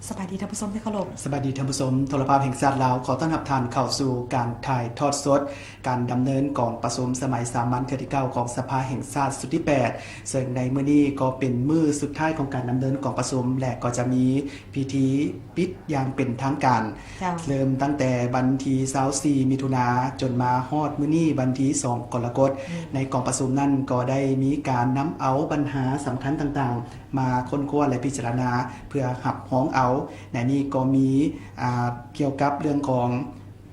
ສະບາຍດີທ່ານຜູ້ຊົມທີ່ເຄົາລົບ. ສະບາຍດີທ່ານຜູ້ຊົມ. ໂທລະພາບແຫ່ງຊາດລາວຂໍຕ້ອນຮັບທ່ານເຂົ້າສູ່ການຖ່າຍທອດສົດການດຳເນີນກອງປະຊຸມສະໄໝສາມັນເທື່ອທີເກົ້າຂອງສະພາແຫ່ງຊາດຊຸດທີແປດ ເຊິ່ງໃນມື້ນີ້ກໍເປັນມື້ສຸດທ້າຍຂອງການດຳເນີນກອງປະຊຸມ ແລະ ກໍຈະມີພິທີປິດຢ່າງເປັນທາງການ ເຈົ້າ. ເລີ່ມຕັ້ງແຕ່ວັນທີຊາວສີ່ມິຖຸນາ ຈົນມາຮອດມື້ນີ້ວັນທີສອງກໍລະກົດ. ອືມ. ໃນກອງປະຊຸມນັ້ນກໍໄດ້ມີການນຳເອົາບັນຫາສຳຄັນຕ່າງໆ ມາຄົ້ນຄວ້າ ແລະ ພິຈາລະນາເພື່ອຮັບຮອງເອົາ. ໃນນີ້ກໍມີ ອ່າ ກ່ຽວກັບເລື່ອງຂອງ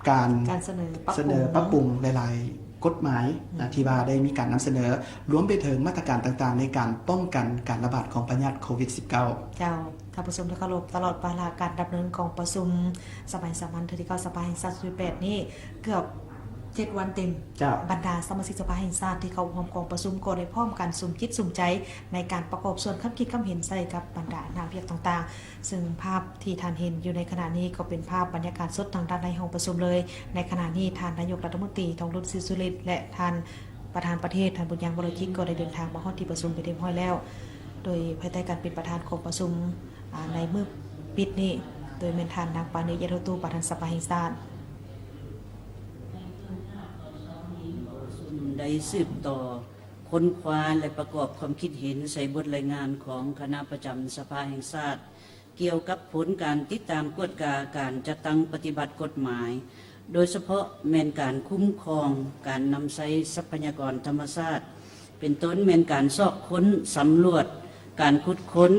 ການ ການສະເໜີປັບປຸງ ສະເໜີປັບປຸງຫຼາຍໆກົດໝາຍ ອືມ ນະ ທີ່ວ່າໄດ້ມີການນຳສະເໜີ ລວມໄປເຖິງມາດຕະການຕ່າງໆ ໃນການປ້ອງກັນການລະບາດຂອງພະຍາດໂຄວິດສິບເກົ້າ. ເຈົ້າ. ທ່ານຜູ້ຊົມທີ່ເຄົາລົບ, ຕະຫຼອດວາລະການດຳເນີນກອງປະຊຸມສະໄໝສາມັນເທື່ອທີເກົ້າ ສະພາແຫ່ງຊາດຊຸດທີແປດນີ້ ເກືອບເຈັດວັນເຕັມ. ເຈົ້າ. ບັນດາສະມາຊິກສະພາແຫ່ງຊາດທີ່ເຂົ້າຮ່ວມກອງປະຊຸມກໍໄດ້ພ້ອມກັນສຸມຈິດສຸມໃຈໃນການປະກອບສ່ວນຄຳຄິດຄຳເຫັນໃສ່ກັບບັນດາໜ້າວຽກຕ່າງໆ, ເຊິ່ງພາບທີ່ທ່ານເຫັນຢູ່ໃນຂະນະນີ້ກໍເປັນພາບບັນຍາກາດສົດທາງດ້ານໃນຫ້ອງປະຊຸມເລີຍ. ໃນຂະນະນີ້ທ່ານນາຍົກລັດຖະມົນຕີ ທອງລຸນ ສີສຸລິດ ແລະ ທ່ານປະທານປະເທດ ທ່ານ ບຸນຍັງ ວໍລະຈິດ ກໍໄດ້ເດີນທາງມາຮອດທີ່ປະຊຸມເປັນທີ່ຮຽບຮ້ອຍແລ້ວ ໂດຍພາຍໃຕ້ການເປັນປະທານຂອງປະຊຸມ ອາ ໃນມື້ປິດນີ້ ໂດຍແມ່ນທ່ານນາງ ປານີ ເອີຍໂທຕູ້ ປະທານສະພາແຫ່ງຊາດ ໄດ້ສືບຕໍ່ຄົ້ນຄວ້າ ແລະ ປະກອບຄວາມຄິດເຫັນໃສ່ບົດລາຍງານຂອງຄະນະປະຈຳສະພາແຫ່ງຊາດ ກ່ຽວກັບຜົນການຕິດຕາມກວດກາການຈັດຕັ້ງປະຕິບັດກົດໝາຍ ໂດຍສະເພາະແມ່ນການຄຸ້ມຄອງການນຳໃຊ້ຊັບພະຍາກອນທຳມະຊາດ ເປັນຕົ້ນແມ່ນການຊອກຄົ້ນ, ສຳຫຼວດ, ການຂຸດຄົ້ນ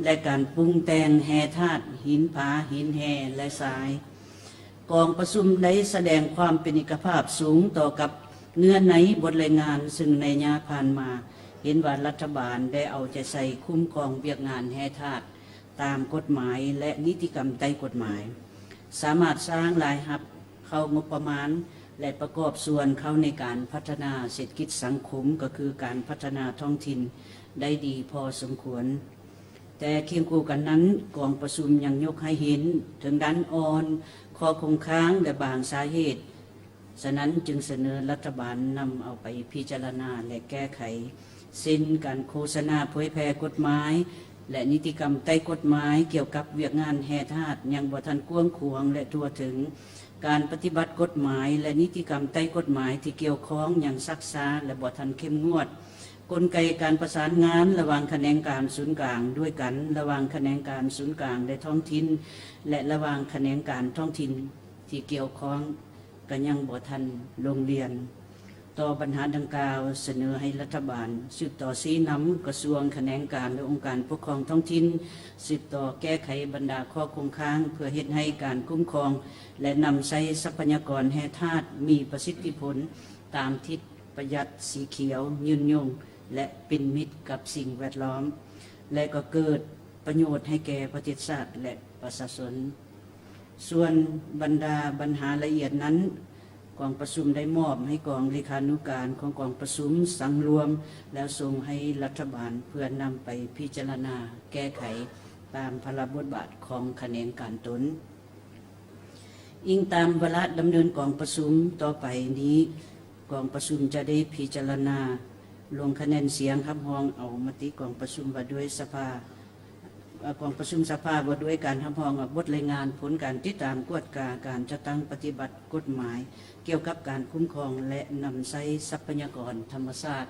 ແລະ ການປຸງແຕ່ງແຮ່ທາດ, ຫີນຜາ, ຫີນແຮ່ ແລະ ຊາຍ. ກອງປະຊຸມໄດ້ສະແດງຄວາມເປັນເອກະພາບສູງຕໍ່ກັບເນື້ອໃນບົດລາຍງານ, ເຊິ່ງໃນໄລຍະຜ່ານມາເຫັນວ່າລັດຖະບານໄດ້ເອົາໃຈໃສ່ຄຸ້ມຄອງວຽກງານແຮ່ທາດ ຕາມກົດໝາຍ ແລະ ນິຕິກຳໃຕ້ກົດໝາຍ, ສາມາດສ້າງລາຍຮັບເຂົ້າງົບປະມານ ແລະ ປະກອບສ່ວນເຂົ້າໃນການພັດທະນາເສດຖະກິດສັງຄົມ, ກໍຄືການພັດທະນາທ້ອງຖິ່ນໄດ້ດີພໍສົມຄວນ. ແຕ່ຄຽງຄູ່ກັນນັ້ນ, ກອງປະຊຸມຍັງຍົກໃຫ້ເຫັນເຖິງດ້ານອ່ອນ, ຂໍ້ຄົງຄ້າງ ແລະ ບາງສາເຫດ. ສະນັ້ນຈຶ່ງສະເໜີລັດຖະບານນຳເອົາໄປພິຈາລະນາ ແລະ ແກ້ໄຂ, ເຊັ່ນ ການໂຄສະນາເຜີຍແຜ່ກົດໝາຍ ແລະ ນິຕິກຳໃຕ້ກົດໝາຍກ່ຽວກັບວຽກງານແຮ່ທາດຍັງບໍ່ທັນກວ້າງຂວາງ ແລະ ທົ່ວເຖິງ, ການປະຕິບັດກົດໝາຍ ແລະ ນິຕິກຳໃຕ້ກົດໝາຍທີ່ກ່ຽວຂ້ອງຍັງຊັກຊ້າ ແລະ ບໍ່ທັນເຂັ້ມງວດ, ກົນໄກການປະສານງານລະຫວ່າງຂະແໜງການສູນກາງດ້ວຍກັນ, ລະຫວ່າງຂະແໜງການສູນກາງ ແລະ ທ້ອງຖິ່ນ ແລະ ລະຫວ່າງຂະແໜງການທ້ອງຖິ່ນທີ່ກ່ຽວຂ້ອງ ກໍຍັງບໍ່ທັນລົງລຽນ. ຕໍ່ບັນຫາດັ່ງກ່າວ, ສະເໜີໃຫ້ລັດຖະບານສືບຕໍ່ຊີ້ນຳກະຊວງ, ຂະແໜງການ ແລະ ອົງການປົກຄອງທ້ອງຖິ່ນ ສືບຕໍ່ແກ້ໄຂບັນດາຂໍ້ຄົງຄ້າງ ເພື່ອເຮັດໃຫ້ການຄຸ້ມຄອງ ແລະ ນຳໃຊ້ຊັບພະຍາກອນແຮ່ທາດມີປະສິດທິຜົນຕາມທິດ, ປະຢັດ, ສີຂຽວ, ຍືນຍົງ ແລະ ເປັນມິດກັບສິ່ງແວດລ້ອມ ແລະ ກໍເກີດປະໂຫຍດໃຫ້ແກ່ປະເທດຊາດ ແລະ ປະຊາຊົນ. ສ່ວນບັນດາບັນຫາລະອຽດນັ້ນ, ກອງປະຊຸມໄດ້ມອບໃຫ້ກອງເລຂານຸການຂອງກອງປະຊຸມສັງລວມ ແລ້ວສົ່ງໃຫ້ລັດຖະບານເພື່ອນຳໄປພິຈາລະນາແກ້ໄຂຕາມພາລະບົດບາດຂອງຂະແໜງການຕົນ. ອີງຕາມວາລະດຳເນີນກອງປະຊຸມ, ຕໍ່ໄປນີ້ກອງປະຊຸມຈະໄດ້ພິຈາລະນາ ລົງຄະແນນສຽງຮັບຮອງເອົາມະຕິກອງປະຊຸມວ່າດ້ວຍສະພາ, ເອີ, ກອງປະຊຸມສະພາວ່າດ້ວຍການຮັບຮອງເອົາບົດລາຍງານຜົນການຕິດຕາມກວດກາການຈັດຕັ້ງປະຕິບັດກົດໝາຍກ່ຽວກັບການຄຸ້ມຄອງ ແລະ ນຳໃຊ້ຊັບພະຍາກອນທຳມະຊາດ.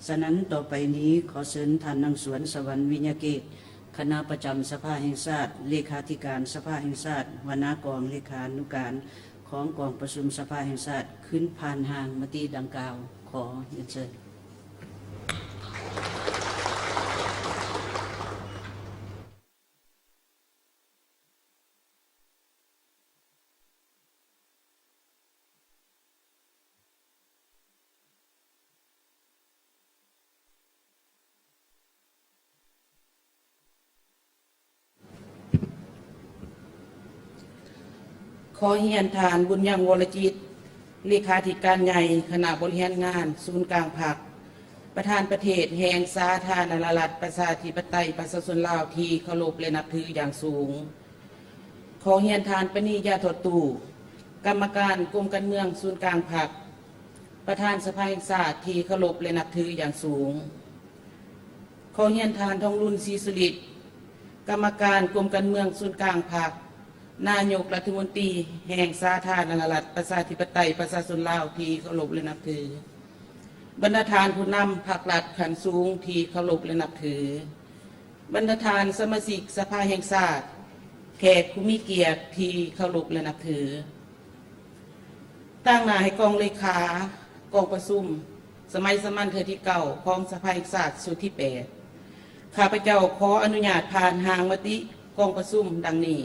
ສະນັ້ນ, ຕໍ່ໄປນີ້ຂໍເຊີນທ່ານນາງ ສວນສະຫວັນ ວິຍະເກດ, ຄະນະປະຈຳສະພາແຫ່ງຊາດ, ເລຂາທິການສະພາແຫ່ງຊາດ, ຫົວໜ້າກອງເລຂານຸການ ຂອງກອງປະຊຸມສະພາແຫ່ງຊາດ ຂຶ້ນຜ່ານຮ່າງມະຕິດັ່ງກ່າວ. ຂໍຮຽນເຊີນ. ຂໍຮຽນທ່ານ ບຸນຍັງ ວໍລະຈິດ, ເລຂາທິການໃຫຍ່ຄະນະບໍລິຫານງານສູນກາງພັກ, ປະທານປະເທດແຫ່ງສາທາລະນະລັດ ປະຊາທິປະໄຕ ປະຊາຊົນລາວທີ່ເຄົາລົບ ແລະ ນັບຖືຢ່າງສູງ. ຂໍຮຽນທ່ານ ປະນີ ຢາທອດຕູ້, ກຳມະການກົມການເມືອງສູນກາງພັກ, ປະທານສະພາແຫ່ງຊາດທີ່ເຄົາລົບ ແລະ ນັບຖືຢ່າງສູງ. ຂໍຮຽນທ່ານ ທອງລຸນ ສີສຸລິດ, ກຳມະການກົມການເມືອງສູນກາງພັກ, ນາຍົກລັດຖະມົນຕີແຫ່ງສາທາລະນະລັດ ປະຊາທິປະໄຕ ປະຊາຊົນລາວທີ່ເຄົາລົບ ແລະ ນັບຖື, ບັນດາທ່ານຜູ້ນຳພັກລັດຂັ້ນສູງທີ່ເຄົາລົບ ແລະ ນັບຖື, ບັນດາທ່ານສະມາຊິກສະພາແຫ່ງຊາດ, ແຂກຜູ້ມີກຽດທີ່ເຄົາລົບ ແລະ ນັບຖື. ຕາງໜ້າໃຫ້ກອງເລຂາກອງປະຊຸມສະໄໝສາມັນເທື່ອທີເກົ້າຂອງສະພາແຫ່ງຊາດຊຸດທີແປດ, ຂ້າພະເຈົ້າຂໍອະນຸຍາດຜ່ານຮ່າງມະຕິກອງປະຊຸມດັ່ງນີ້.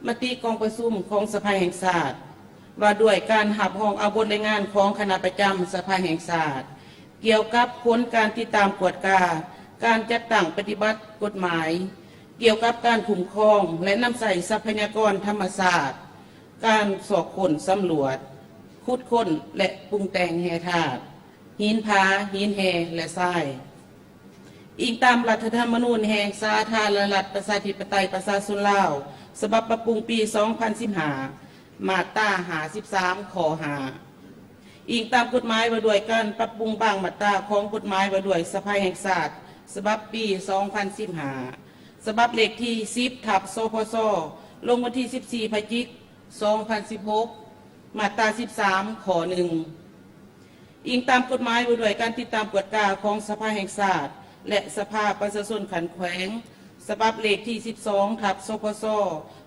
ມະຕິກອງປະຊຸມຂອງສະພາແຫ່ງຊາດ ວ່າດ້ວຍການຮັບຮອງເອົາບົດລາຍງານຂອງຄະນະປະຈຳສະພາແຫ່ງຊາດ ກ່ຽວກັບຜົນການຕິດຕາມກວດກາການຈັດຕັ້ງປະຕິບັດກົດໝາຍ ກ່ຽວກັບການຄຸ້ມຄອງ ແລະ ນຳໃຊ້ຊັບພະຍາກອນທຳມະຊາດ, ການຊອກຄົ້ນສຳຫຼວດ, ຂຸດຄົ້ນ ແລະ ປຸງແຕ່ງແຮ່ທາດ, ຫີນຜາ, ຫີນແຮ່ ແລະ ຊາຍ. ອີງຕາມລັດຖະທຳມະນູນແຫ່ງສາທາລະນະລັດ ປະຊາທິປະໄຕ ປະຊາຊົນລາວ ສະບັບປັບປຸງປີສອງພັນສິບຫ້າ ມາດຕາຫ້າສິບສາມ ຂໍ້ຫ້າ, ອີງຕາມກົດໝາຍວ່າດ້ວຍການປັບປຸງບາງມາດຕາຂອງກົດໝາຍວ່າດ້ວຍສະພາແຫ່ງຊາດ ສະບັບປີສອງພັນສິບຫ້າ ສະບັບເລກທີສິບ ທັບ ສພຊ ລົງວັນທີສິບສີ່ ພະຈິກ ສອງພັນສິບຫົກ ມາດຕາສິບສາມ ຂໍ້ໜຶ່ງ, ອີງຕາມກົດໝາຍວ່າດ້ວຍການຕິດຕາມກວດກາຂອງສະພາແຫ່ງຊາດ ແລະ ສະພາປະຊາຊົນຂັ້ນແຂວງ ສະບັບເລກທີສິບສອງ ທັບ ສພຊ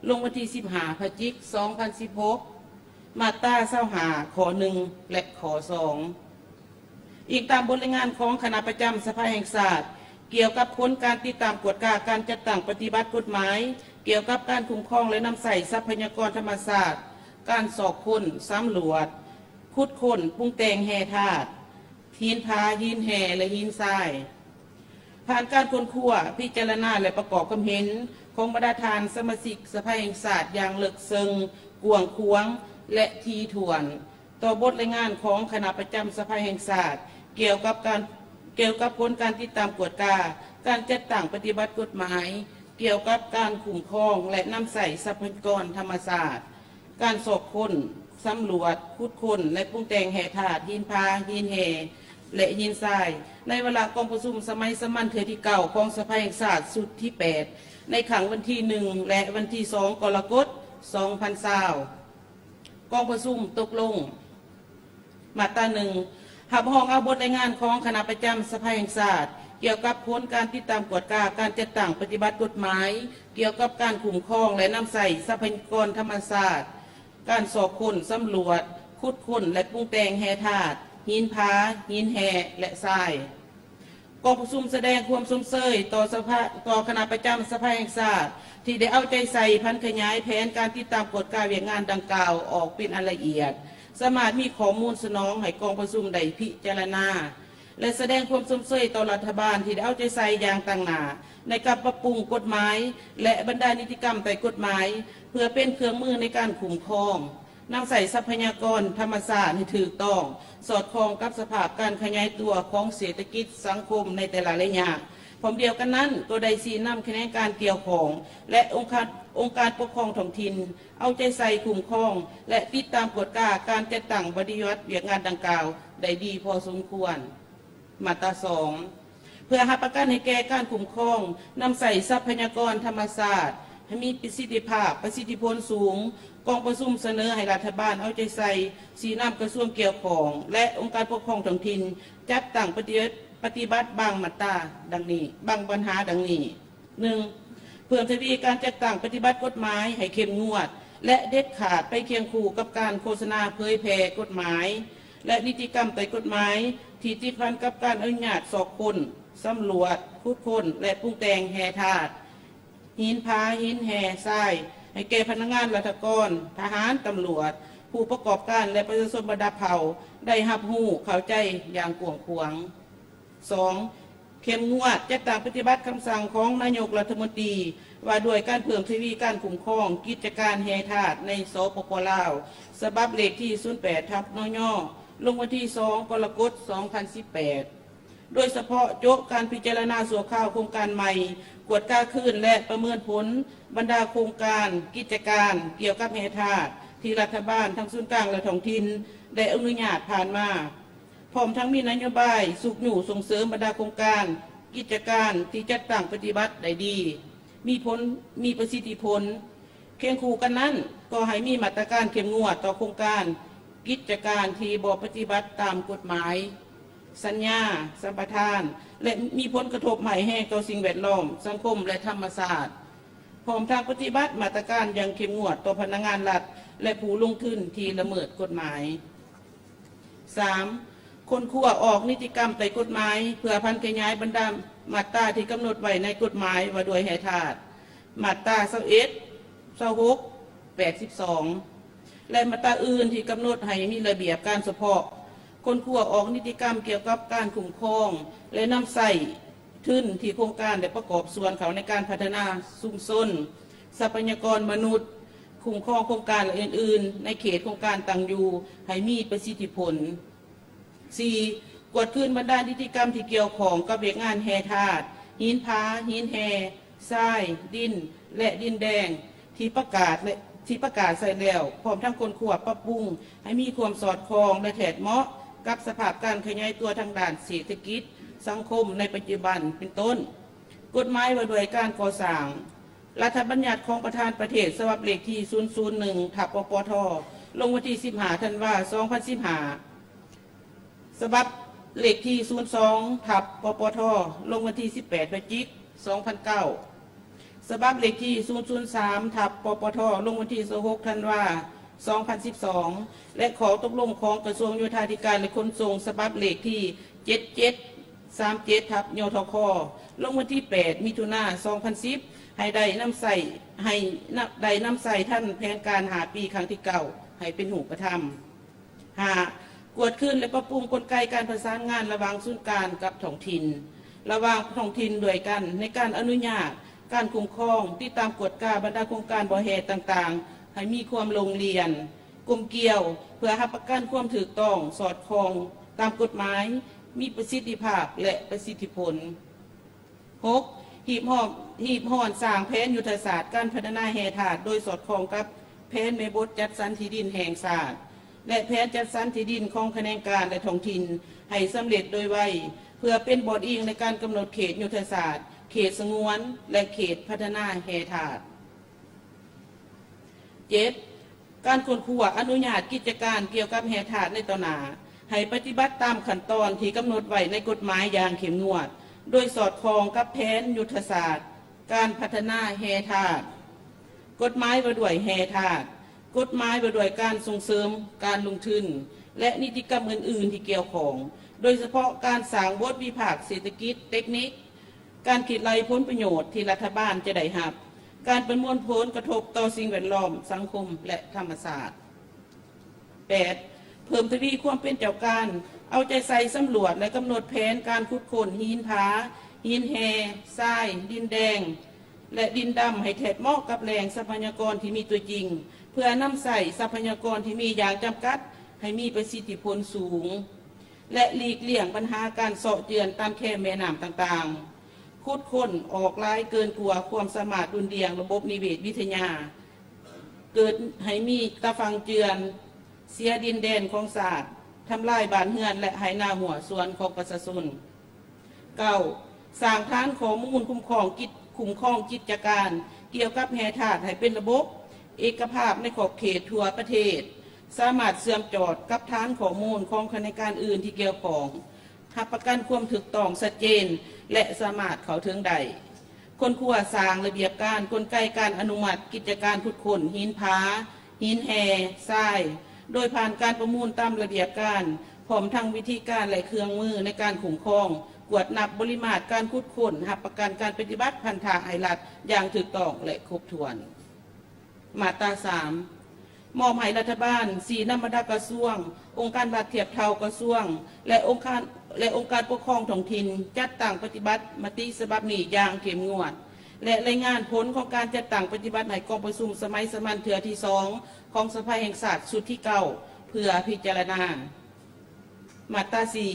ລົງວັນທີສິບຫ້າ ພະຈິກ ສອງພັນສິບຫົກ ມາດຕາຊາວຫ້າ ຂໍ້ໜຶ່ງ ແລະ ຂໍ້ສອງ, ອີງຕາມບົດລາຍງານຂອງຄະນະປະຈຳສະພາແຫ່ງຊາດ ກ່ຽວກັບຜົນການຕິດຕາມກວດກາການຈັດຕັ້ງປະຕິບັດກົດໝາຍ ກ່ຽວກັບການຄຸ້ມຄອງ ແລະ ນຳໃຊ້ຊັບພະຍາກອນທຳມະຊາດ, ການຊອກຄົ້ນ, ສຳຫຼວດ, ຂຸດຄົ້ນ, ປຸງແຕ່ງແຮ່ທາດ, ຫີນຜາ, ຫີນແຮ່ ແລະ ຫີນຊາຍ. ຜ່ານການຄົ້ນຄວ້າ, ພິຈາລະນາ ແລະ ປະກອບຄວາມເຫັນຂອງບັນດາທ່ານສະມາຊິກສະພາແຫ່ງຊາດຢ່າງເລິກເຊິ່ງ, ກວ້າງຂວາງ ແລະ ຖີ່ຖ້ວນ ຕໍ່ບົດລາຍງານຂອງຄະນະປະຈຳສະພາແຫ່ງຊາດ ກ່ຽວກັບການ, ກ່ຽວກັບຜົນການຕິດຕາມກວດກາການຈັດຕັ້ງປະຕິບັດກົດໝາຍ ກ່ຽວກັບການຄຸ້ມຄອງ ແລະ ນຳໃຊ້ຊັບພະຍາກອນທຳມະຊາດ, ການຊອກຄົ້ນ, ສຳຫຼວດ, ຂຸດຄົ້ນ ແລະ ປຸງແຕ່ງແຮ່ທາດ, ຫີນຜາ, ຫີນແຮ່ ແລະ ຫີນຊາຍ ໃນວາລະກອງປະຊຸມສະໄໝສາມັນເທື່ອທີເກົ້າຂອງສະພາແຫ່ງຊາດຊຸດທີແປດ ໃນຄັ້ງວັນທີໜຶ່ງ ແລະ ວັນທີສອງ ກໍລະກົດ ສອງພັນຊາວ. ກອງປະຊຸມຕົກລົງ. ມາດຕາໜຶ່ງ ຮັບຮອງເອົາບົດລາຍງານຂອງຄະນະປະຈຳສະພາແຫ່ງຊາດ ກ່ຽວກັບຜົນການຕິດຕາມກວດກາການຈັດຕັ້ງປະຕິບັດກົດໝາຍ ກ່ຽວກັບການຄຸ້ມຄອງ ແລະ ນຳໃຊ້ຊັບພະຍາກອນທຳມະຊາດ, ການຊອກຄົ້ນ, ສຳຫຼວດ, ຂຸດຄົ້ນ ແລະ ປຸງແຕ່ງແຮ່ທາດ, ຫີນຜາ, ຫີນແຮ່ ແລະ ຊາຍ. ກອງປະຊຸມສະແດງຄວາມຊົມເຊີຍຕໍ່ສະພາ, ຕໍ່ຄະນະປະຈຳສະພາແຫ່ງຊາດ ທີ່ໄດ້ເອົາໃຈໃສ່ຜັນຂະຫຍາຍແຜນການຕິດຕາມກວດກາວຽກງານດັ່ງກ່າວອອກເປັນອັນລະອຽດ, ສາມາດມີຂໍ້ມູນສະໜອງໃຫ້ກອງປະຊຸມໄດ້ພິຈາລະນາ ແລະ ສະແດງຄວາມຊົມເຊີຍຕໍ່ລັດຖະບານທີ່ໄດ້ເອົາໃຈໃສ່ຢ່າງຕັ້ງໜ້າໃນການປັບປຸງກົດໝາຍ ແລະ ບັນດານິຕິກຳໃຕ້ກົດໝາຍ ເພື່ອເປັນເຄື່ອງມືໃນການຄຸ້ມຄອງ ນຳໃຊ້ຊັບພະຍາກອນທຳມະຊາດໃຫ້ຖືກຕ້ອງ, ສອດຄ່ອງກັບສະພາບການຂະຫຍາຍຕົວຂອງເສດຖະກິດສັງຄົມໃນແຕ່ລະໄລຍະ. ພ້ອມດຽວກັນນັ້ນ, ກໍໄດ້ຊີ້ນຳຂະແໜງການກ່ຽວຂ້ອງ ແລະ ອົງຄານ, ອົງການປົກຄອງທ້ອງຖິ່ນ ເອົາໃຈໃສ່ຄຸ້ມຄອງ ແລະ ຕິດຕາມກວດກາການຈັດຕັ້ງປະຕິບັດວຽກງານດັ່ງກ່າວໄດ້ດີພໍສົມຄວນ. ມາດຕາສອງ ເພື່ອຮັບປະກັນໃຫ້ແກ່ການຄຸ້ມຄອງນຳໃຊ້ຊັບພະຍາກອນທຳມະຊາດໃຫ້ມີປະສິດທິພາບ, ປະສິດທິຜົນສູງ, ກອງປະຊຸມສະເໜີໃຫ້ລັດຖະບານເອົາໃຈໃສ່ຊີ້ນຳກະຊວງກ່ຽວຂ້ອງ ແລະ ອົງການປົກຄອງທ້ອງຖິ່ນ ຈັດຕັ້ງປະຕິ, ປະຕິບັດບາງມາດຕາດັ່ງນີ້, ບາງບັນຫາດັ່ງນີ້. ໜຶ່ງ ເພີ່ມທະວີການຈັດຕັ້ງປະຕິບັດກົດໝາຍໃຫ້ເຂັ້ມງວດ ແລະ ເດັດຂາດ ໄປຄຽງຄູ່ກັບການໂຄສະນາເຜີຍແຜ່ກົດໝາຍ ແລະ ນິຕິກຳໃຕ້ກົດໝາຍທີ່ຕິດພັນກັບການອະນຸຍາດຊອກຄົ້ນ, ສຳຫຼວດ, ຂຸດຄົ້ນ ແລະ ປຸງແຕ່ງແຮ່ທາດ, ຫີນຜາ, ຫີນແຮ່, ຊາຍ ໃຫ້ແກ່ພະນັກງານລັດຖະກອນ, ທະຫານ, ຕຳຫຼວດ, ຜູ້ປະກອບການ ແລະ ປະຊາຊົນບັນດາເຜົ່າ ໄດ້ຮັບຮູ້ເຂົ້າໃຈຢ່າງກວ້າງຂວາງ. ສອງ ເຂັ້ມງວດຈັດຕັ້ງປະຕິບັດຄຳສັ່ງຂອງນາຍົກລັດຖະມົນຕີ ວ່າດ້ວຍການເພີ່ມທະວີການຄຸ້ມຄອງກິດຈະການແຮ່ທາດໃນ ສປປ ລາວ ສະບັບເລກທີສູນແປດ ທັບ ນຍ ລົງວັນທີສອງ ກໍລະກົດ ສອງພັນສິບແປດ ໂດຍສະເພາະໂຈະການພິຈາລະນາຊົ່ວຄາວໂຄງການໃໝ່, ກວດກາຄືນ ແລະ ປະເມີນຜົນບັນດາໂຄງການ, ກິດຈະການກ່ຽວກັບແຮ່ທາດ ທີ່ລັດຖະບານທັງສູນກາງ ແລະ ທ້ອງຖິ່ນໄດ້ອະນຸຍາດຜ່ານມາ. ພ້ອມທັງມີນະໂຍບາຍຊຸກຍູ້ສົ່ງເສີມບັນດາໂຄງການ ກິດຈະການທີ່ຈັດຕັ້ງປະຕິບັດໄດ້ດີ, ມີຜົນ, ມີປະສິດທິຜົນ. ຄຽງຄູ່ກັນນັ້ນ, ກໍໃຫ້ມີມາດຕະການເຂັ້ມງວດຕໍ່ໂຄງການ, ກິດຈະການທີ່ບໍ່ປະຕິບັດຕາມກົດໝາຍ, ສັນຍາ, ສຳປະທານ ແລະ ມີຜົນກະທົບຮ້າຍແຮງຕໍ່ສິ່ງແວດລ້ອມ, ສັງຄົມ ແລະ ທຳມະຊາດ. ພ້ອມທັງປະຕິບັດມາດຕະການຢ່າງເຂັ້ມງວດຕໍ່ພະນັກງານລັດ ແລະ ຜູ້ລົງທຶນທີ່ລະເມີດກົດໝາຍ. ສາມ, ຄົ້ນຄວ້າອອກນິຕິກຳໃຕ້ກົດໝາຍ ເພື່ອຜັນຂະຫຍາຍບັນດາມາດຕາທີ່ກຳນົດໄວ້ໃນກົດໝາຍວ່າດ້ວຍແຮ່ທາດ, ມາດຕາຊາວເອັດ, ຊາວຫົກ, ແປດສິບສອງ ແລະ ມາດຕາອື່ນທີ່ກຳນົດໃຫ້ມີລະບຽບການສະເພາະ, ຄົ້ນຄວ້າອອກນິຕິກຳກ່ຽວກັບການຄຸ້ມຄອງ ແລະ ນຳໃຊ້ ທຶນທີ່ໂຄງການໄດ້ປະກອບສ່ວນເຂົ້າໃນການພັດທະນາຊຸມຊົນ, ຊັບພະຍາກອນມະນຸດ, ຄຸ້ມຄອງໂຄງການ ແລະ ອື່ນໆ ໃນເຂດໂຄງການຕັ້ງຢູ່ໃຫ້ມີປະສິດທິຜົນ. ສີ່, ກວດຄືນບັນດານິຕິກຳທີ່ກ່ຽວຂ້ອງກັບວຽກງານແຮ່ທາດ, ຫີນຜາ, ຫີນແຮ່, ຊາຍ, ດິນ ແລະ ດິນແດງ ທີ່ປະກາດ ແລະ ທີ່ປະກາດໃຊ້ແລ້ວ, ພ້ອມທັງຄົ້ນຄວ້າປັບປຸງໃຫ້ມີຄວາມສອດຄ່ອງ ແລະ ແທດເໝາະກັບສະພາບການຂະຫຍາຍຕົວທາງດ້ານເສດຖະກິດ, ສັງຄົມໃນປັດຈຸບັນ ເປັນຕົ້ນ ກົດໝາຍວ່າດ້ວຍການກໍ່ສ້າງ, ລັດຖະບັນຍັດຂອງປະທານປະເທດ ສະບັບເລກທີ ສູນສູນໜຶ່ງ ທັບ ປປທ ລົງວັນທີ ສິບຫ້າ ທັນວາ ສອງພັນສິບຫ້າ, ສະບັບເລກທີ ສູນສອງ ທັບ ປປທ ລົງວັນທີ ສິບແປດ ພະຈິກ ສອງພັນເກົ້າ, ສະບັບເລກທີ ສູນສູນສາມ ທັບ ປປທ ລົງວັນທີ ຊາວຫົກ ທັນວາ ສອງພັນສິບສອງ ແລະ ຂໍ້ຕົກລົງຂອງກະຊວງໂຍທາທິການ ແລະ ຂົນສົ່ງ ສະບັບເລກທີ ເຈັດເຈັດສາມເຈັດ ທັບ ຍທຂ ລົງວັນທີ ແປດ ມິຖຸນາ ສອງພັນສິບ ໃຫ້ໄດ້ນຳໃຊ້ ໃຫ້ນະ ໄດ້ນຳໃຊ້ທັນແຜນການຫ້າປີຄັ້ງທີເກົ້າ ໃຫ້ເປັນຮູບປະທຳ. ຫ້າ, ກວດຄືນ ແລະ ປັບປຸງກົນໄກການປະສານງານລະຫວ່າງສູນກາງກັບທ້ອງຖິ່ນ, ລະຫວ່າງທ້ອງຖິ່ນດ້ວຍກັນ ໃນການອະນຸຍາດ, ການຄຸ້ມຄອງ, ຕິດຕາມກວດກາບັນດາໂຄງການບໍ່ແຮ່ຕ່າງໆ ໃຫ້ມີຄວາມລົງລຽນ, ກົມກ່ຽວ ເພື່ອຮັບປະກັນຄວາມຖືກຕ້ອງ, ສອດຄ່ອງຕາມກົດໝາຍ, ມີປະສິດທິພາບ ແລະ ປະສິດທິຜົນ. ຫົກ, ຮີບຮ້ອນ, ຮີບຮ້ອນສ້າງແຜນຍຸດທະສາດການພັດທະນາແຮ່ທາດ ໂດຍສອດຄ່ອງກັບແຜນແມ່ບົດຈັດສັນທີ່ດິນແຫ່ງຊາດ ແລະ ແຜນຈັດສັນທີ່ດິນຂອງຂະແໜງການ ແລະ ທ້ອງຖິ່ນ ໃຫ້ສຳເລັດໂດຍໄວ, ເພື່ອເປັນບອດອີງໃນການກຳນົດເຂດຍຸດທະສາດ, ເຂດສະຫງວນ ແລະ ເຂດພັດທະນາແຮ່ທາດ. ເຈັດ, ການຄົ້ນຄວ້າອະນຸຍາດກິດຈະການກ່ຽວກັບແຮ່ທາດໃນຕໍ່ໜ້າ ໃຫ້ປະຕິບັດຕາມຂັ້ນຕອນທີ່ກຳນົດໄວ້ໃນກົດໝາຍຢ່າງເຂັ້ມງວດ, ໂດຍສອດຄ່ອງກັບແຜນຍຸດທະສາດການພັດທະນາແຮ່ທາດ, ກົດໝາຍວ່າດ້ວຍແຮ່ທາດ, ກົດໝາຍວ່າດ້ວຍການສົ່ງເສີມການລົງທຶນ ແລະ ນິຕິກຳອື່ນໆທີ່ກ່ຽວຂ້ອງ, ໂດຍສະເພາະການສ້າງບົດວິພາກເສດຖະກິດ, ເຕັກນິກ, ການຄິດໄລ່ຜົນປະໂຫຍດທີ່ລັດຖະບານຈະໄດ້ຮັບ, ການປະມວນຜົນກະທົບຕໍ່ສິ່ງແວດລ້ອມ, ສັງຄົມ ແລະ ທຳມະຊາດ. ແປດ, ເພີ່ມທະວີຄວາມເປັນເຈົ້າການ, ເອົາໃຈໃສ່ສຳຫຼວດ ແລະ ກຳນົດແຜນການຂຸດຄົ້ນຫີນຜາ, ຫີນແຮ່, ຊາຍ, ດິນແດງ ແລະ ດິນດຳ ໃຫ້ແທດເໝາະກັບແຫຼ່ງຊັບພະຍາກອນທີ່ມີຕົວຈິງ, ເພື່ອນຳໃຊ້ຊັບພະຍາກອນທີ່ມີຢ່າງຈຳກັດໃຫ້ມີປະສິດທິຜົນສູງ. ແລະ ຫຼີກລ່ຽງບັນຫາການເຊາະເຈື່ອນຕາມແຄມແມ່ນ້ຳຕ່າງໆ, ຂຸດຄົ້ນອອກຫຼາຍເກີນກວ່າຄວາມສາມາດດຸ່ນດ່ຽງລະບົບນິເວດວິທະຍາ, ເກີດໃຫ້ມີຕາຝັ່ງເຈື່ອນ, ເສຍດິນແດນຂອງຊາດ, ທຳລາຍບ້ານເຮືອນ ແລະ ໄຮ່ນາຮົ້ວສວນຂອງປະຊາຊົນ. ເກົ້າ, ສ້າງຖານຂໍ້ມູນຄຸ້ມຄອງກິດ, ຄຸ້ມຄອງກິດຈະການກ່ຽວກັບແຮ່ທາດໃຫ້ເປັນລະບົບ, ເອກະພາບໃນຂອບເຂດທົ່ວປະເທດ, ສາມາດເຊື່ອມຈອດກັບຖານຂໍ້ມູນຂອງຂະແໜງການອື່ນທີ່ກ່ຽວຂ້ອງ, ຮັບປະກັນຄວາມຖືກຕ້ອງ, ຊັດເຈນ ແລະ ສາມາດເຂົ້າເຖິງໄດ້. ຄົ້ນຄວ້າສ້າງລະບຽບການ, ກົນໄກການອະນຸມັດກິດຈະການຂຸດຄົ້ນຫີນຜາ, ຫີນແຮ່, ຊາຍ, ໂດຍຜ່ານການປະມູນຕາມລະບຽບການ, ພ້ອມທັງວິທີການ ແລະ ເຄື່ອງມືໃນການຄຸ້ມຄອງ, ກວດນັບບໍລິມາດການຂຸດຄົ້ນ, ຮັບປະກັນການປະຕິບັດພັນທະໃຫ້ລັດຢ່າງຖືກຕ້ອງ ແລະ ຄົບຖ້ວນ. ມາດຕາສາມ ມອບໃຫ້ລັດຖະບານຊີ້ນຳບັນດາກະຊວງ, ອົງການລັດທຽບເທົ່າກະຊວງ ແລະ ອົງການ ແລະ ອົງການປົກຄອງທ້ອງຖິ່ນ ຈັດຕັ້ງປະຕິບັດມະຕິສະບັບນີ້ຢ່າງເຂັ້ມງວດ ແລະ ລາຍງານຜົນຂອງການຈັດຕັ້ງປະຕິບັດໃຫ້ກອງປະຊຸມສະໄໝສາມັນເທື່ອທີສອງຂອງສະພາແຫ່ງຊາດຊຸດທີເກົ້າ ເພື່ອພິຈາລະນາ. ມາດຕາສີ່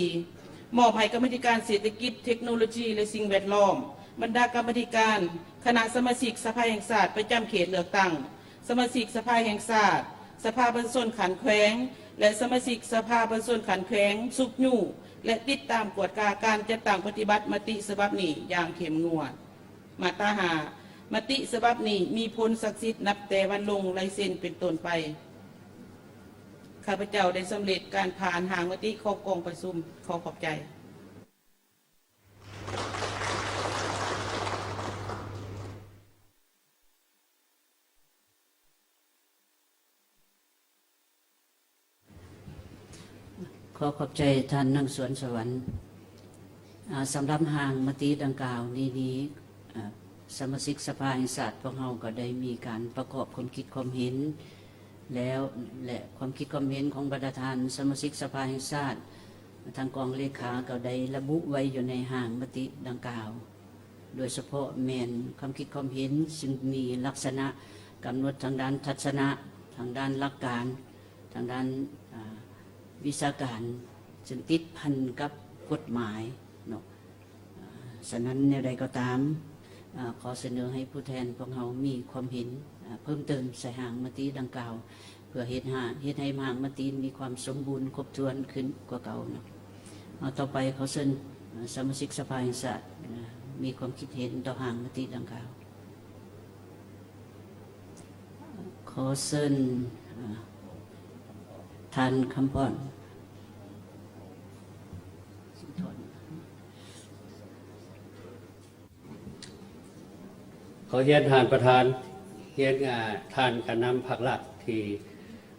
ມອບໃຫ້ກຳມາທິການເສດຖະກິດ, ເທັກໂນໂລຈີ ແລະ ສິ່ງແວດລ້ອມ, ບັນດາກຳມາທິການ, ຄະນະສະມາຊິກສະພາແຫ່ງຊາດປະຈຳເຂດເລືອກຕັ້ງ, ສະມາຊິກສະພາແຫ່ງຊາດ, ສະພາປະຊາຊົນຂັ້ນແຂວງ, ແລະ ສະມາຊິກສະພາປະຊາຊົນຂັ້ນແຂວງຊຸກຍູ້ ແລະ ຕິດຕາມກວດກາການຈັດຕັ້ງປະຕິບັດມະຕິສະບັບນີ້ຢ່າງເຂັ້ມງວດ. ມາດຕາຫ້າ ມະຕິສະບັບນີ້ມີຜົນສັກສິດນັບແຕ່ວັນລົງລາຍເຊັນເປັນຕົ້ນໄປ. ຂ້າພະເຈົ້າໄດ້ສຳເລັດການຜ່ານຮ່າງມະຕິຂອງກອງປະຊຸມ. ຂໍຂອບໃຈ. ຂໍຂອບໃຈທ່ານນາງສວນສະຫວັນ. ອາ ສຳລັບຮ່າງມະຕິດັ່ງກ່າວນີ້ນີ້ ອາ ສະມາຊິກສະພາແຫ່ງຊາດພວກເຮົາກໍໄດ້ມີການປະກອບຄວາມຄິດຄວາມເຫັນແລ້ວ ແລະ ຄວາມຄິດຄວາມເຫັນຂອງບັນດາທ່ານສະມາຊິກສະພາແຫ່ງຊາດ ທາງກອງເລຂາກໍໄດ້ລະບຸໄວ້ຢູ່ໃນຮ່າງມະຕິດັ່ງກ່າວ. ໂດຍສະເພາະແມ່ນຄວາມຄິດຄວາມເຫັນ ຊຶ່ງມີລັກສະນະກຳນົດທາງດ້ານທັດສະນະ, ທາງດ້ານຫຼັກການ, ທາງດ້ານ ອາ ວິຊາການ ຊຶ່ງຕິດພັນກັບກົດໝາຍເນາະ. ອາ ສະນັ້ນແນວໃດກໍຕາມ ອາ ຂໍສະເໜີໃຫ້ຜູ້ແທນພວກເຮົາມີຄວາມເຫັນ ອາ ເພີ່ມເຕີມໃສ່ຮ່າງມະຕິດັ່ງກ່າວ ເພື່ອເຮັດໃຫ້ ເຮັດໃຫ້ຮ່າງມະຕິມີຄວາມສົມບູນຄົບຖ້ວນຂຶ້ນກວ່າເກົ່າເນາະ. ເອົາ ຕໍ່ໄປຂໍເຊີນ ເອີ່ ສະມາຊິກສະພາແຫ່ງຊາດ ເອີ່ ມີຄວາມຄິດເຫັນຕໍ່ຮ່າງມະຕິດັ່ງກ່າວ. ຂໍເຊີນ ເອີ່ ທ່ານ ຄຳພອນ ສຸນທອນ. ຂໍຮຽນທ່ານປະທານ, ຮຽນ ອາ ທ່ານການນຳພັກລັດທີ່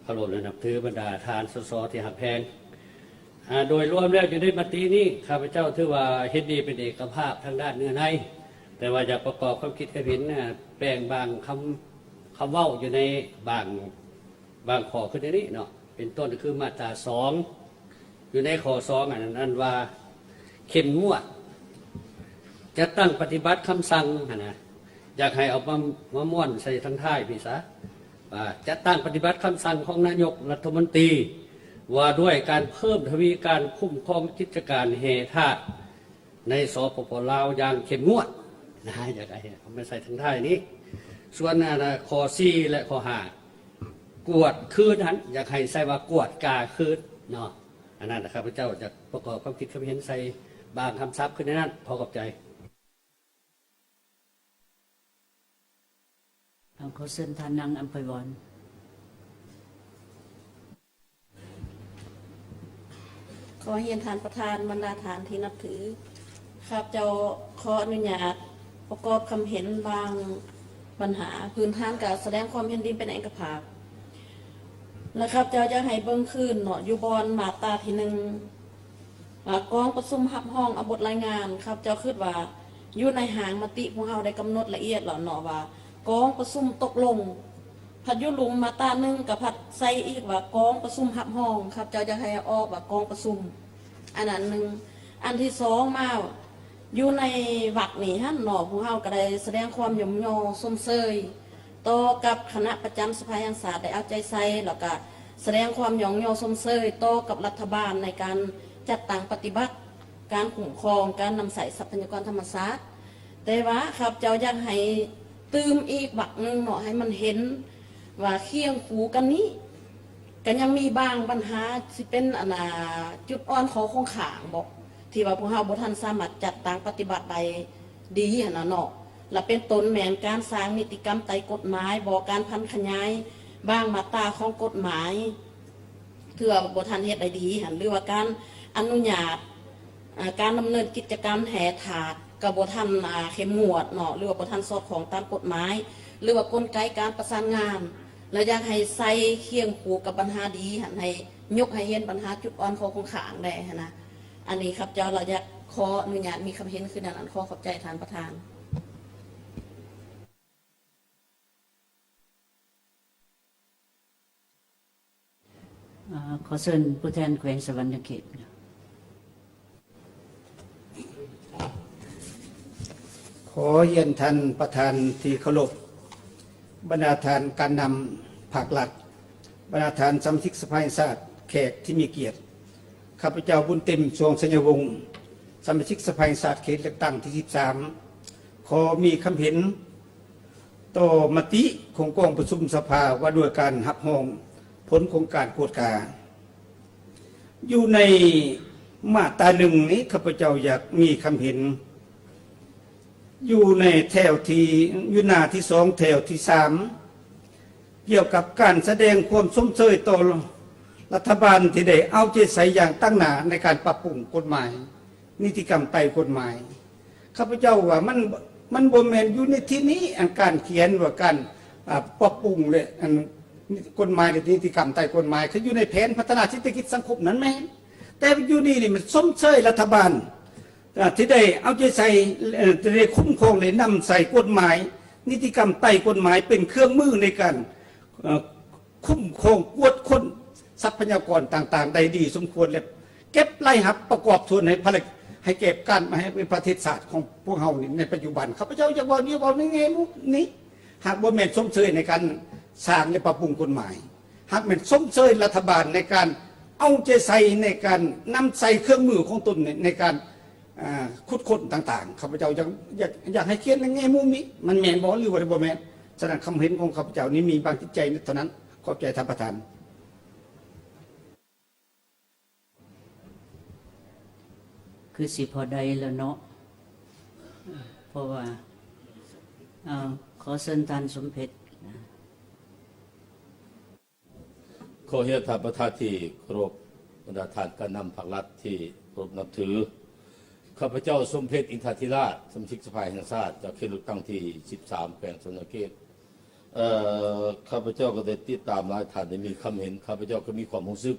ເຄົາລົບ ແລະ ນັບຖື, ບັນດາທ່ານ ສສ ທີ່ຮັກແພງ. ອາ ໂດຍລວມແລ້ວຢູ່ໃນມະຕິນີ້ ຂ້າພະເຈົ້າຖືວ່າເຫັນດີເປັນເອກະພາບທາງດ້ານເນື້ອໃນ, ແຕ່ວ່າຢາກປະກອບຄວາມຄິດຄວາມເຫັນ ອາ ແປງບາງຄຳ ຄຳເວົ້າຢູ່ໃນບາງ ບາງຂໍ້ຄືໃນນີ້ເນາະ ເປັນຕົ້ນຄືມາດຕາສອງ ຢູ່ໃນຂໍ້ສອງ ອັນນັ້ນ ອັນວ່າເຂັ້ມງວດ ຈັດຕັ້ງປະຕິບັດຄຳສັ່ງຫັ້ນນະ ຢາກໃຫ້ເອົາມາ ມາມ້ວນໃສ່ທາງທ້າຍພີ້ຊະ ວ່າຈັດຕັ້ງປະຕິບັດຄຳສັ່ງຂອງນາຍົກລັດຖະມົນຕີ ວ່າດ້ວຍການເພີ່ມທະວີການຄຸ້ມຄອງກິດຈະການແຮ່ທາດ ໃນ ສປປ ລາວ ຢ່າງເຂັ້ມງວດນະ ຢາກໃຫ້ເອົາມາໃສ່ທາງທ້າຍນີ້. ສ່ວນ ອັນ ຂໍ້ສີ່ ແລະ ຂໍ້ຫ້າ ກວດຄືນຫັ້ນ ຢາກໃຫ້ໃສ່ວ່າກວດກາຄືນເນາະ. ອັນນັ້ນນະ ຂ້າພະເຈົ້າຈະປະກອບຄວາມຄິດຄວາມເຫັນໃສ່ບາງຄຳສັບຄືໃນນັ້ນ. ຂໍຂອບໃຈ. ເອົາ ຂໍເຊີນທ່ານນາງອຳໄພວອນ. ຂໍຮຽນທ່ານປະທານ, ບັນດາທ່ານທີ່ນັບຖື, ຂ້າພະເຈົ້າຂໍອະນຸຍາດປະກອບຄຳເຫັນບາງບັນຫາ. ພື້ນຖານກະສະແດງຄວາມເຫັນດີເປັນເອກະພາບ ແລະ ຂ້າພະເຈົ້າຢາກໃຫ້ເບິ່ງຄືນເນາະ ຢູ່ບ່ອນມາດຕາທີໜຶ່ງ ວ່າກອງປະຊຸມຮັບຮອງເອົາບົດລາຍງານ, ຂ້າພະເຈົ້າຄິດວ່າຢູ່ໃນຮ່າງມະຕິພວກເຮົາໄດ້ກຳນົດລະອຽດແລ້ວເນາະ ວ່າກອງປະຊຸມຕົກລົງ, ພັດຢູ່ລຸ່ມມາດຕາໜຶ່ງກໍພັດໃສ່ອີກວ່າກອງປະຊຸມຮັບຮອງ, ຂ້າພະເຈົ້າຢາກໃຫ້ເອົາອອກວ່າກອງປະຊຸມ. ອັນນັ້ນໜຶ່ງ. ອັນທີສອງມາ ຢູ່ໃນວັກນີ້ຫັ້ນເນາະ ພວກເຮົາກໍໄດ້ສະແດງຄວາມຍ້ອງຍໍຊົມເຊີຍຕໍ່ກັບຄະນະປະຈຳສະພາແຫ່ງຊາດໄດ້ເອົາໃຈໃສ່ ແລ້ວກະສະແດງຄວາມຍ້ອງຍໍຊົມເຊີຍຕໍ່ກັບລັດຖະບານໃນການຈັດຕັ້ງປະຕິບັດການຄຸ້ມຄອງການນຳໃຊ້ຊັບພະຍາກອນທຳມະຊາດ. ແຕ່ວ່າຂ້າພະເຈົ້າຢາກໃຫ້ຕື່ມອີກວັກໜຶ່ງເນາະ ໃຫ້ມັນເຫັນ ວ່າຄຽງຄູ່ກັນນີ້ ກໍຍັງມີບາງບັນຫາ ຊິເປັນ ອັນນ່າ ຈຸດອ່ອນຂໍ້ຄົງຄ້າງບໍ ທີ່ວ່າພວກເຮົາບໍ່ທັນສາມາດຈັດຕັ້ງປະຕິບັດໄດ້ດີຫັ້ນນະເນາະ ລະເປັນຕົ້ນແມ່ນການສ້າງນິຕິກຳໄຕ່ກົດໝາຍບໍ ການຜັນຂະຫຍາຍບາງມາດຕາຂອງກົດໝາຍ ເທື່ອບໍ່ທັນເຮັດໄດ້ດີຫັ້ນ ຫຼືວ່າການອະນຸຍາດ ອາ ການດຳເນີນກິດຈະກຳແຮ່ທາດກໍບໍ່ທັນ ອາ ເຂັ້ມງວດເນາະ ຫຼືວ່າບໍ່ທັນສອດຄ່ອງຕາມກົດໝາຍ ຫຼືວ່າກົນໄກການປະສານງານ ແລະ ຢາກໃຫ້ໃສ່ຄຽງຄູ່ກັບບັນຫາດີຫັ້ນ ໃຫ້ຍົກໃຫ້ເຫັນບັນຫາຈຸດອ່ອນຂໍ້ຄົງຄ້າງແດ່ຫັ້ນນະ. ອັນນີ້ຂ້າພະເຈົ້າລະຢາກຂໍອະນຸຍາດມີຄຳເຫັນຄືນັ້ນ. ອັນ ຂໍຂອບໃຈທ່ານປະທານ. ອາ ຂໍເຊີນຜູ້ແທນແຂວງສະຫວັນນະເຂດ. ຂໍຮຽນທ່ານປະທານທີ່ເຄົາລົບ, ບັນດາທ່ານການນຳພັກລັດ, ບັນດາທ່ານສະມາຊິກສະພາແຫ່ງຊາດ, ແຂກທີ່ມີກຽດ, ຂ້າພະເຈົ້າ ບຸນເຕັມ ຊ່ວງໄຊຍະວົງ, ສະມາຊິກສະພາແຫ່ງຊາດເຂດເລືອກຕັ້ງທີສິບສາມ ຂໍມີຄຳເຫັນ ຕໍ່ມະຕິຂອງກອງປະຊຸມສະພາວ່າດ້ວຍການຮັບຮອງຜົນຂອງການກວດກາ. ຢູ່ໃນມາດຕາໜຶ່ງນີ້ ຂ້າພະເຈົ້າຢາກມີຄຳເຫັນ ຢູ່ໃນແຖວທີ່ ຢູ່ໜ້າທີສອງ ແຖວທີສາມ ກ່ຽວກັບການສະແດງຄວາມຊົມເຊີຍຕໍ່ລັດຖະບານທີ່ໄດ້ເອົາໃຈໃສ່ຢ່າງຕັ້ງໜ້າໃນການປັບປຸງກົດໝາຍ ນິຕິກຳໃຕ້ກົດໝາຍ. ຂ້າພະເຈົ້າວ່າມັນ ມັນບໍ່ແມ່ນຢູ່ໃນທີ່ນີ້ ອັນການຂຽນວ່າການ ອາ ປັບປຸງ ແລະ ອັນ ກົດໝາຍ ແລະ ນິຕິກຳໃຕ້ກົດໝາຍ ຄືຢູ່ໃນແຜນພັດທະນາເສດຖະກິດສັງຄົມນັ້ນແມ່ນ, ແຕ່ຢູ່ນີ້ນີ້ມັນຊົມເຊີຍລັດຖະບານ ອາ ທີ່ໄດ້ເອົາໃຈໃສ່ ເອີ ທີ່ໄດ້ຄຸ້ມຄອງ ແລະ ນຳໃຊ້ກົດໝາຍ ນິຕິກຳໃຕ້ກົດໝາຍ ເປັນເຄື່ອງມືໃນການ ເອີ ຄຸ້ມຄອງກວດຄົ້ນຊັບພະຍາກອນຕ່າງໆ ໄດ້ດີສົມຄວນ ແລະ ເກັບລາຍຮັບປະກອບສ່ວນໃຫ້ພະລະ ໃຫ້ແກ່ການ ໃຫ້ປະເທດຊາດຂອງພວກເຮົານີ້ໃນປັດຈຸບັນ. ຂ້າພະເຈົ້າຢາກເວົ້ານີ້ ເວົ້າໃນແງ່ມຸມນີ້ ຫາກບໍ່ແມ່ນຊົມເຊີຍໃນການສ້າງ ແລະ ປັບປຸງກົດໝາຍ, ຫາກແມ່ນຊົມເຊີຍລັດຖະບານໃນການເອົາໃຈໃສ່ໃນການນຳໃຊ້ເຄື່ອງມືຂອງຕົນໃນ ໃນການ ອາ ຂຸດຄົ້ນຕ່າງໆ. ຂ້າພະເຈົ້າຢາກ ຢາກ ຢາກໃຫ້ຂຽນໃນແງ່ມຸມນີ້ ມັນແມ່ນບໍ່ ຫຼືວ່າບໍ່ແມ່ນ? ສະນັ້ນ ຄຳເຫັນຂອງຂ້າພະເຈົ້ານີ້ມີບາງຈິດໃຈເທົ່ານັ້ນ. ຂອບໃຈທ່ານປະທານ. ຄືຊິພໍໄດ້ແລ້ວເນາະ ເພາະວ່າ ເອີ ຂໍເຊີນທ່ານສົມເພັດ. ຂໍຮຽນທ່ານປະທານທີ່ເຄົາລົບ, ບັນດາທ່ານການນຳພັກລັດທີ່ເຄົາລົບນັບຖື, ຂ້າພະເຈົ້າ ສົມເພັດ ອິນທາທິລາດ, ສະມາຊິກສະພາແຫ່ງຊາດ ຈາກເຂດເລືອກຕັ້ງທີສິບສາມ ແຂວງສະຫວັນນະເຂດ. ເອີ ຂ້າພະເຈົ້າກໍໄດ້ຕິດຕາມຫຼາຍທ່ານໄດ້ມີຄຳເຫັນ, ຂ້າພະເຈົ້າກໍມີຄວາມຮູ້ສຶກ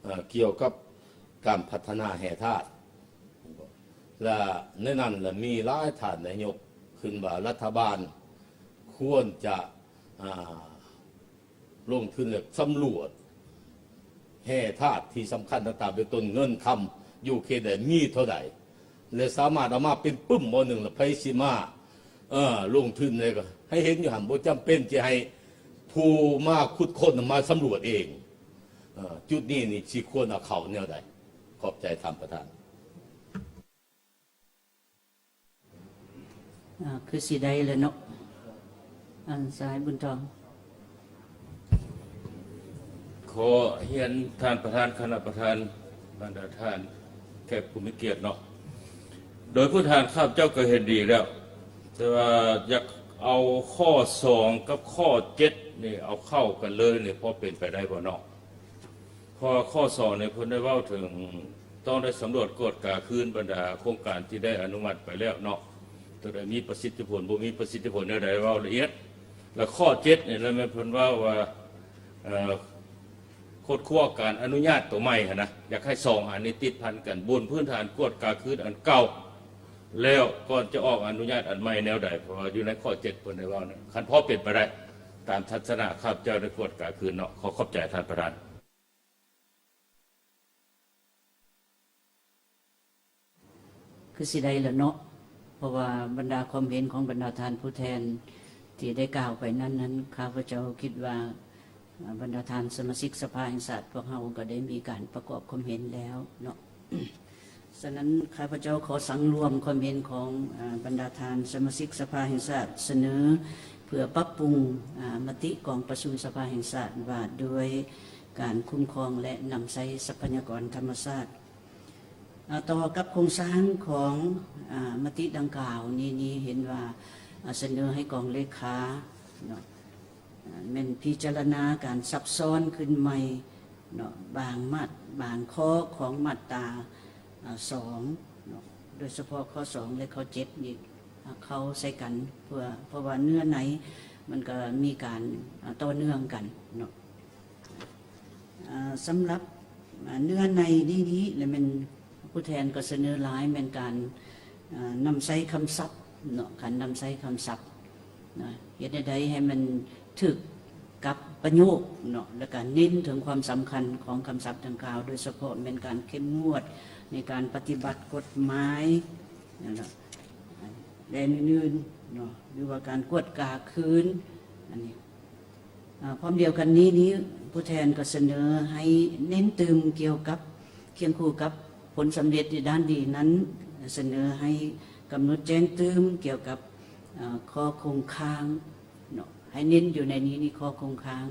ເອີ ກ່ຽວກັບການພັດທະນາແຮ່ທາດ ແລະ ໃນນັ້ນລະມີຫຼາຍທ່ານໄດ້ຍົກຂຶ້ນວ່າລັດຖະບານຄວນຈະ ອາ ລົງທຶນ ແລະ ສຳຫຼວດແຮ່ທາດທີ່ສຳຄັນຕ່າງໆ ເປັນຕົ້ນເງິນຄຳຢູ່ເຂດໃດມີເທົ່າໃດ ແລະ ສາມາດເອົາມາເປັນປຶ້ມບໍ່ໜຶ່ງ ແລ້ວໃຜຊິມາ ເອີ ລົງທຶນ ແລ້ວກໍໃຫ້ເຫັນຢູ່ຫັ້ນ ບໍ່ຈຳເປັນຈະໃຫ້ຜູ້ມາຂຸດຄົ້ນມາສຳຫຼວດເອງ. ເອີ ຈຸດນີ້ນີ້ຊິຄວນເອົາເຂົ້າແນວໃດ? ຂອບໃຈທ່ານປະທານ. ອາ ຄືຊິໄດ້ແລ້ວເນາະ ອັນ ສະຫາຍບຸນທອງ. ຂໍຮຽນທ່ານປະທານ, ຄະນະປະທານ, ບັນດາທ່ານແຂກຜູ້ມີກຽດເນາະ, ໂດຍພື້ນຖານຂ້າພະເຈົ້າກໍເຫັນດີແລ້ວ, ແຕ່ວ່າຢາກເອົາຂໍ້ສອງກັບຂໍ້ເຈັດນີ້ເອົາເຂົ້າກັນເລີຍນີ້ ພໍເປັນໄປໄດ້ບໍ່ເນາະ? ເພາະວ່າຂໍ້ສອງນີ້ເພິ່ນໄດ້ເວົ້າເຖິງຕ້ອງໄດ້ສຳຫຼວດກວດກາຄືນບັນດາໂຄງການທີ່ໄດ້ອະນຸມັດໄປແລ້ວເນາະ, ຕົວໃດມີປະສິດທິຜົນ ບໍ່ມີປະສິດທິຜົນແນວໃດ ເວົ້າລະອຽດ. ແລະ ຂໍ້ເຈັດນີ້ລະແມ່ນເພິ່ນເວົ້າວ່າ ເອີ ຄົ້ນຄວ້າການອະນຸຍາດຕົວໃໝ່ຫັ້ນນະ, ຢາກໃຫ້ສອງອັນນີ້ຕິດພັນກັນ ບົນພື້ນຖານກວດກາຄືນອັນເກົ່າ ແລ້ວກ່ອນຈະອອກອະນຸຍາດອັນໃໝ່ແນວໃດ, ເພາະວ່າຢູ່ໃນຂໍ້ເຈັດເພິ່ນໄດ້ເວົ້ານັ້ນ. ຄັນພໍເປັນໄປໄດ້ ຕາມທັດສະນະຂ້າພະເຈົ້າໄດ້ກວດກາຄືນເນາະ. ຂໍຂອບໃຈທ່ານປະທານ. ຄືຊິໄດ້ແລ້ວເນາະ ເພາະວ່າບັນດາຄວາມເຫັນຂອງບັນດາທ່ານຜູ້ແທນທີ່ໄດ້ກ່າວໄປນັ້ນນັ້ນ ຂ້າພະເຈົ້າຄິດວ່າ ອາ ບັນດາທ່ານສະມາຊິກສະພາແຫ່ງຊາດພວກເຮົາກໍໄດ້ມີການປະກອບຄວາມເຫັນແລ້ວເນາະ. ສະນັ້ນ ຂ້າພະເຈົ້າຂໍສັງລວມຄວາມເຫັນຂອງ ອາ ບັນດາທ່ານສະມາຊິກສະພາແຫ່ງຊາດສະເໜີ ເພື່ອປັບປຸງ ອາ ມະຕິກອງປະຊຸມສະພາແຫ່ງຊາດວ່າດ້ວຍການຄຸ້ມຄອງ ແລະ ນຳໃຊ້ຊັບພະຍາກອນທຳມະຊາດ. ອາ ຕໍ່ກັບໂຄງສ້າງຂອງ ອາ ມະຕິດັ່ງກ່າວນີ້ ນີ້ເຫັນວ່າ ອາ ສະເໜີໃຫ້ກອງເລຂາເນາະ ອາ ແມ່ນພິຈາລະນາການຊັບຊ້ອນຂຶ້ນໃໝ່ເນາະ ບາງມາດ ບາງຂໍ້ຂອງມາດຕາ ອາ ສອງເນາະ ໂດຍສະເພາະຂໍ້ສອງ ແລະ ຂໍ້ເຈັດນີ້ ອາ ເຂົ້າໃສ່ກັນ ເພື່ອ ເພາະວ່າເນື້ອໃນມັນກໍມີການ ອາ ຕໍ່ເນື່ອງກັນເນາະ. ອາ ສຳລັບ ອາ ເນື້ອໃນນີ້ນີ້ ແລະ ແມ່ນຜູ້ແທນກໍສະເໜີຫຼາຍ ແມ່ນການ ອາ ນຳໃຊ້ຄຳສັບເນາະ ການນຳໃຊ້ຄຳສັບນະ ເຮັດແນວໃດໃຫ້ມັນຖືກກັບປະໂຫຍກເນາະ ແລະ ກະເນັ້ນເຖິງຄວາມສຳຄັນຂອງຄຳສັບດັ່ງກ່າວ ໂດຍສະເພາະແມ່ນການເຂັ້ມງວດໃນການປະຕິບັດກົດໝາຍ ນັ້ນລະ ແລະ ອື່ນໆເນາະ ຫຼືວ່າການກວດກາຄືນ ອັນນີ້ ອາ ພ້ອມດຽວກັນນີ້ນີ້ ຜູ້ແທນກໍສະເໜີໃຫ້ເນັ້ນຕື່ມກ່ຽວກັບ ຄຽງຄູ່ກັບຜົນສຳເລັດໃນດ້ານດີນັ້ນ ສະເໜີໃຫ້ກຳນົດແຈ້ງຕື່ມກ່ຽວກັບ ອາ ຂໍ້ຄົງຄ້າງເນາະ ໃຫ້ເນັ້ນຢູ່ໃນນີ້ນີ້ ຂໍ້ຄົງຄ້າງ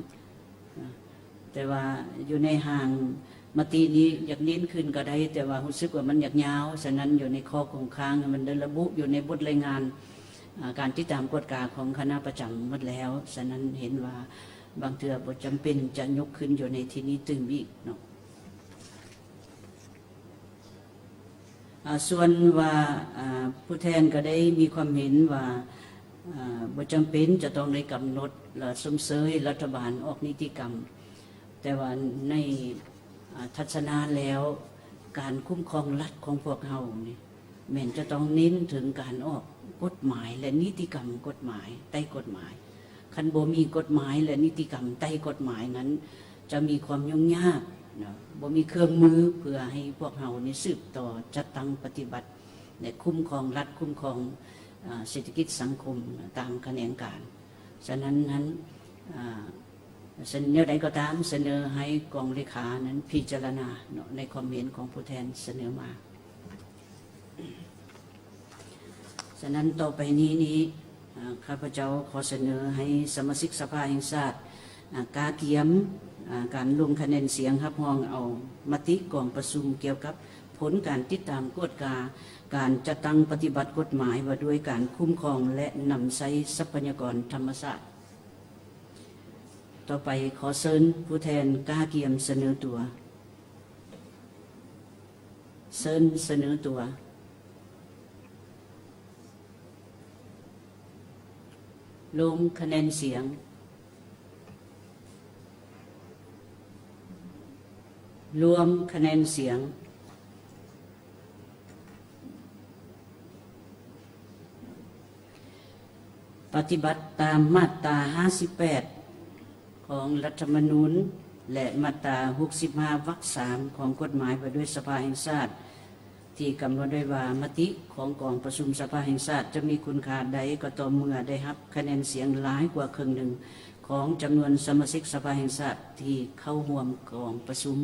ອາ ແຕ່ວ່າຢູ່ໃນຮ່າງ ມະຕິນີ້ຢາກເນັ້ນຂຶ້ນກໍໄດ້, ແຕ່ວ່າຮູ້ສຶກວ່າມັນຢາກຍາວ, ສະນັ້ນຢູ່ໃນຂໍ້ຄົງຄ້າງມັນໄດ້ລະບຸຢູ່ໃນບົດລາຍງານ ອາ ການຕິດຕາມກວດກາຂອງຄະນະປະຈຳໝົດແລ້ວ, ສະນັ້ນເຫັນວ່າບາງເທື່ອບໍ່ຈຳເປັນຈະຍົກຂຶ້ນຢູ່ໃນທີ່ນີ້ຕື່ມອີກເນາະ. ອາ ສ່ວນວ່າ ອາ ຜູ້ແທນກໍໄດ້ມີຄວາມເຫັນວ່າ ອາ ບໍ່ຈຳເປັນຈະຕ້ອງໄດ້ກຳນົດ ແລະ ຊົມເຊີຍລັດຖະບານອອກນິຕິກຳ, ແຕ່ວ່າໃນ ອາ ທັດສະນະແລ້ວ ການຄຸ້ມຄອງລັດຂອງພວກເຮົານີ້ ແມ່ນຈະຕ້ອງເນັ້ນເຖິງການອອກກົດໝາຍ ແລະ ນິຕິກຳກົດໝາຍ, ໃຕ້ກົດໝາຍ. ຄັນບໍ່ມີກົດໝາຍ ແລະ ນິຕິກຳໃຕ້ກົດໝາຍນັ້ນ ຈະມີຄວາມຫຍຸ້ງຍາກເນາະ, ບໍ່ມີເຄື່ອງມືເພື່ອໃຫ້ພວກເຮົານີ້ສືບຕໍ່ຈັດຕັ້ງປະຕິບັດ ແລະ ຄຸ້ມຄອງລັດ, ຄຸ້ມຄອງ ອາ ເສດຖະກິດສັງຄົມຕາມຂະແໜງການ. ສະນັ້ນນັ້ນ ອາ ສະ ແນວໃດກໍຕາມ ສະເໜີໃຫ້ກອງເລຂານັ້ນພິຈາລະນາເນາະ ໃນຄວາມເຫັນຂອງຜູ້ແທນສະເໜີມາ. ສະນັ້ນຕໍ່ໄປນີ້ນີ້ ອາ ຂ້າພະເຈົ້າຂໍສະເໜີໃຫ້ສະມາຊິກສະພາແຫ່ງຊາດ ອາ ກະກຽມ ອາ ການລົງຄະແນນສຽງຮັບຮອງເອົາມະຕິກອງປະຊຸມກ່ຽວກັບຜົນການຕິດຕາມກວດກາການຈັດຕັ້ງປະຕິບັດກົດໝາຍວ່າດ້ວຍການຄຸ້ມຄອງ ແລະ ນຳໃຊ້ຊັບພະຍາກອນທຳມະຊາດ. ຕໍ່ໄປຂໍເຊີນຜູ້ແທນກ້າກຽມສະເໜີຕົວ. ເຊີນສະເໜີຕົວ. ລົງຄະແນນສຽງ. ລວມຄະແນນສຽງ. ປະຕິບັດຕາມມາດຕາຫ້າສິບແປດຂອງລັດຖະມະນູນ ແລະ ມາດຕາຫົກສິບຫ້າ ວັກສາມ ຂອງກົດໝາຍວ່າດ້ວຍສະພາແຫ່ງຊາດ ທີ່ກຳນົດໄວ້ວ່າ ມະຕິຂອງກອງປະຊຸມສະພາແຫ່ງຊາດຈະມີຄຸນຄ່າໄດ້ກໍຕໍ່ເມື່ອໄດ້ຮັບຄະແນນສຽງຫຼາຍກວ່າເຄິ່ງໜຶ່ງຂອງຈຳນວນສະມາຊິກສະພາແຫ່ງຊາດທີ່ເຂົ້າຮ່ວມກອງປະຊຸມ.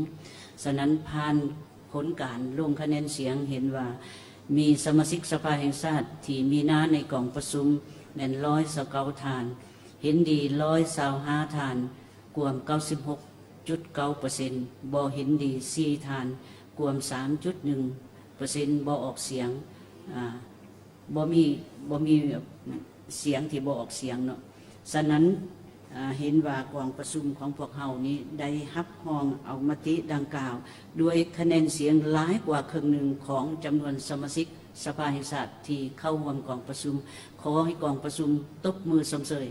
ສະນັ້ນ ຜ່ານ ຜົນການລົງຄະແນນສຽງເຫັນວ່າ ມີສະມາຊິກສະພາແຫ່ງຊາດທີ່ມີໜ້າໃນກອງປະຊຸມແມ່ນຮ້ອຍຊາວເກົ້າທ່ານ, ເຫັນດີຮ້ອຍຊາວຫ້າທ່ານ, ກວມເກົ້າສິບຫົກຈຸດເກົ້າເປີເຊັນ, ບໍ່ເຫັນດີສີ່ທ່ານ, ກວມສາມຈຸດໜຶ່ງເປີເຊັນ, ບໍ່ອອກສຽງ ອາ ບໍ່ມີ ບໍ່ມີສຽງທີ່ບໍ່ອອກສຽງເນາະ. ສະນັ້ນ ອາ ເຫັນວ່າກອງປະຊຸມຂອງພວກເຮົານີ້ໄດ້ຮັບຮອງເອົາມະຕິດັ່ງກ່າວ ດ້ວຍຄະແນນສຽງຫຼາຍກວ່າເຄິ່ງໜຶ່ງຂອງຈຳນວນສະມາຊິກສະພາແຫ່ງຊາດທີ່ເຂົ້າຮ່ວມກອງປະຊຸມ. ຂໍໃຫ້ກອງປະຊຸມຕົບມືຊົມເຊີຍ.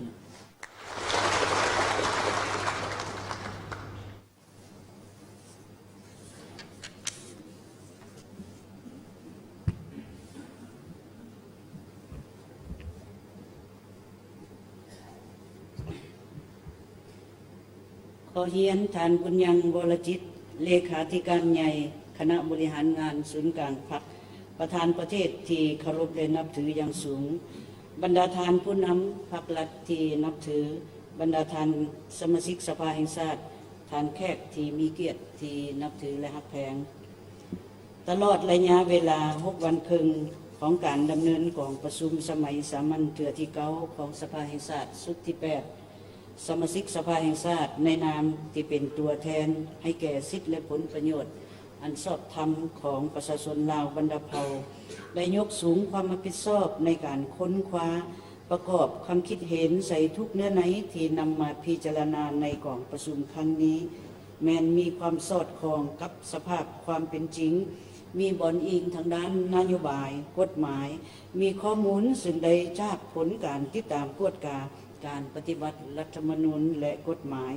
ຂໍຮຽນທ່ານ ບຸນຍັງ ວໍລະຈິດ ເລຂາທິການໃຫຍ່ຄະນະບໍລິຫານງານສູນກາງພັກ ປະທານປະເທດທີ່ເຄົາລົບ ແລະ ນັບຖືຢ່າງສູງ, ບັນດາທ່ານຜູ້ນຳພັກລັດທີ່ນັບຖື, ບັນດາທ່ານສະມາຊິກສະພາແຫ່ງຊາດ, ທ່ານແຂກທີ່ມີກຽດທີ່ນັບຖື ແລະ ຮັກແພງ. ຕະຫຼອດໄລຍະເວລາຫົກວັນເຄິ່ງຂອງການດຳເນີນກອງປະຊຸມສະໄໝສາມັນເທື່ອທີເກົ້າຂອງສະພາແຫ່ງຊາດຊຸດທີແປດ, ສະມາຊິກສະພາແຫ່ງຊາດໃນນາມທີ່ເປັນຕົວແທນໃຫ້ແກ່ສິດ ແລະ ຜົນປະໂຫຍດອັນຊອບທຳຂອງປະຊາຊົນລາວບັນດາເຜົ່າ ໄດ້ຍົກສູງຄວາມຮັບຜິດຊອບໃນການຄົ້ນຄວ້າ ປະກອບຄວາມຄິດເຫັນໃສ່ທຸກເນື້ອໃນທີ່ນຳມາພິຈາລະນາໃນກອງປະຊຸມຄັ້ງນີ້ ແມ່ນມີຄວາມສອດຄ່ອງກັບສະພາບຄວາມເປັນຈິງ, ມີບ່ອນອີງທາງດ້ານນະໂຍບາຍ, ກົດໝາຍ, ມີຂໍ້ມູນເຊິ່ງໄດ້ຈາກຜົນການຕິດຕາມກວດກາການປະຕິບັດລັດຖະມະນູນ ແລະ ກົດໝາຍ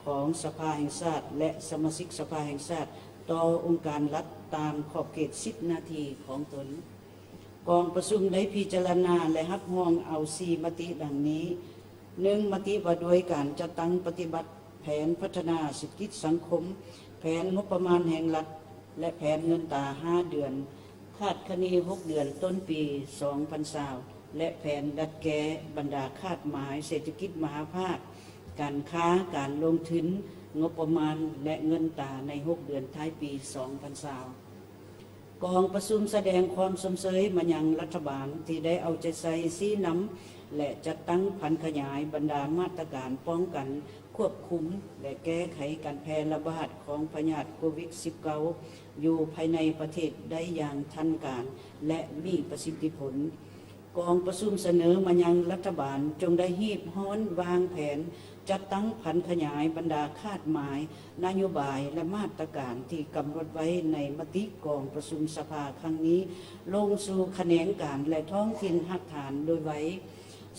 ຂອງສະພາແຫ່ງຊາດ ແລະ ສະມາຊິກສະພາແຫ່ງຊາດ ຕໍ່ອົງການລັດຕາມຂອບເຂດສິດໜ້າທີ່ຂອງຕົນ. ກອງປະຊຸມໄດ້ພິຈາລະນາ ແລະ ຮັບຮອງເອົາສີ່ມະຕິດັ່ງນີ້: ໜຶ່ງ ມະຕິວ່າດ້ວຍການຈັດຕັ້ງປະຕິບັດແຜນພັດທະນາເສດຖະກິດສັງຄົມ, ແຜນງົບປະມານແຫ່ງລັດ ແລະ ແຜນເງິນຕາຫ້າເດືອນ, ຄາດຄະເນຫົກເດືອນຕົ້ນປີສອງພັນຊາວ ແລະ ແຜນດັດແກ້ບັນດາຄາດໝາຍເສດຖະກິດມະຫາພາກ, ການຄ້າ, ການລົງທຶນ, ງົບປະມານ ແລະ ເງິນຕາໃນຫົກເດືອນທ້າຍປີສອງພັນຊາວ. ກອງປະຊຸມສະແດງຄວາມຊົມເຊີຍມາຍັງລັດຖະບານທີ່ໄດ້ເອົາໃຈໃສ່ຊີ້ນຳ ແລະ ຈັດຕັ້ງຜັນຂະຫຍາຍບັນດາມາດຕະການປ້ອງກັນ, ຄວບຄຸມ ແລະ ແກ້ໄຂການແຜ່ລະບາດຂອງພະຍາດໂຄວິດ-19 ຢູ່ພາຍໃນປະເທດໄດ້ຢ່າງທັນການ ແລະ ມີປະສິດທິຜົນ. ກອງປະຊຸມສະເໜີມາຍັງລັດຖະບານ ຈົ່ງໄດ້ຮີບຮ້ອນວາງແຜນຈັດຕັ້ງຜັນຂະຫຍາຍບັນດາຄາດໝາຍ, ນະໂຍບາຍ ແລະ ມາດຕະການທີ່ກຳນົດໄວ້ໃນມະຕິກອງປະຊຸມສະພາຄັ້ງນີ້ ລົງສູ່ຂະແໜງການ ແລະ ທ້ອງຖິ່ນຮາກຖານໂດຍໄວ,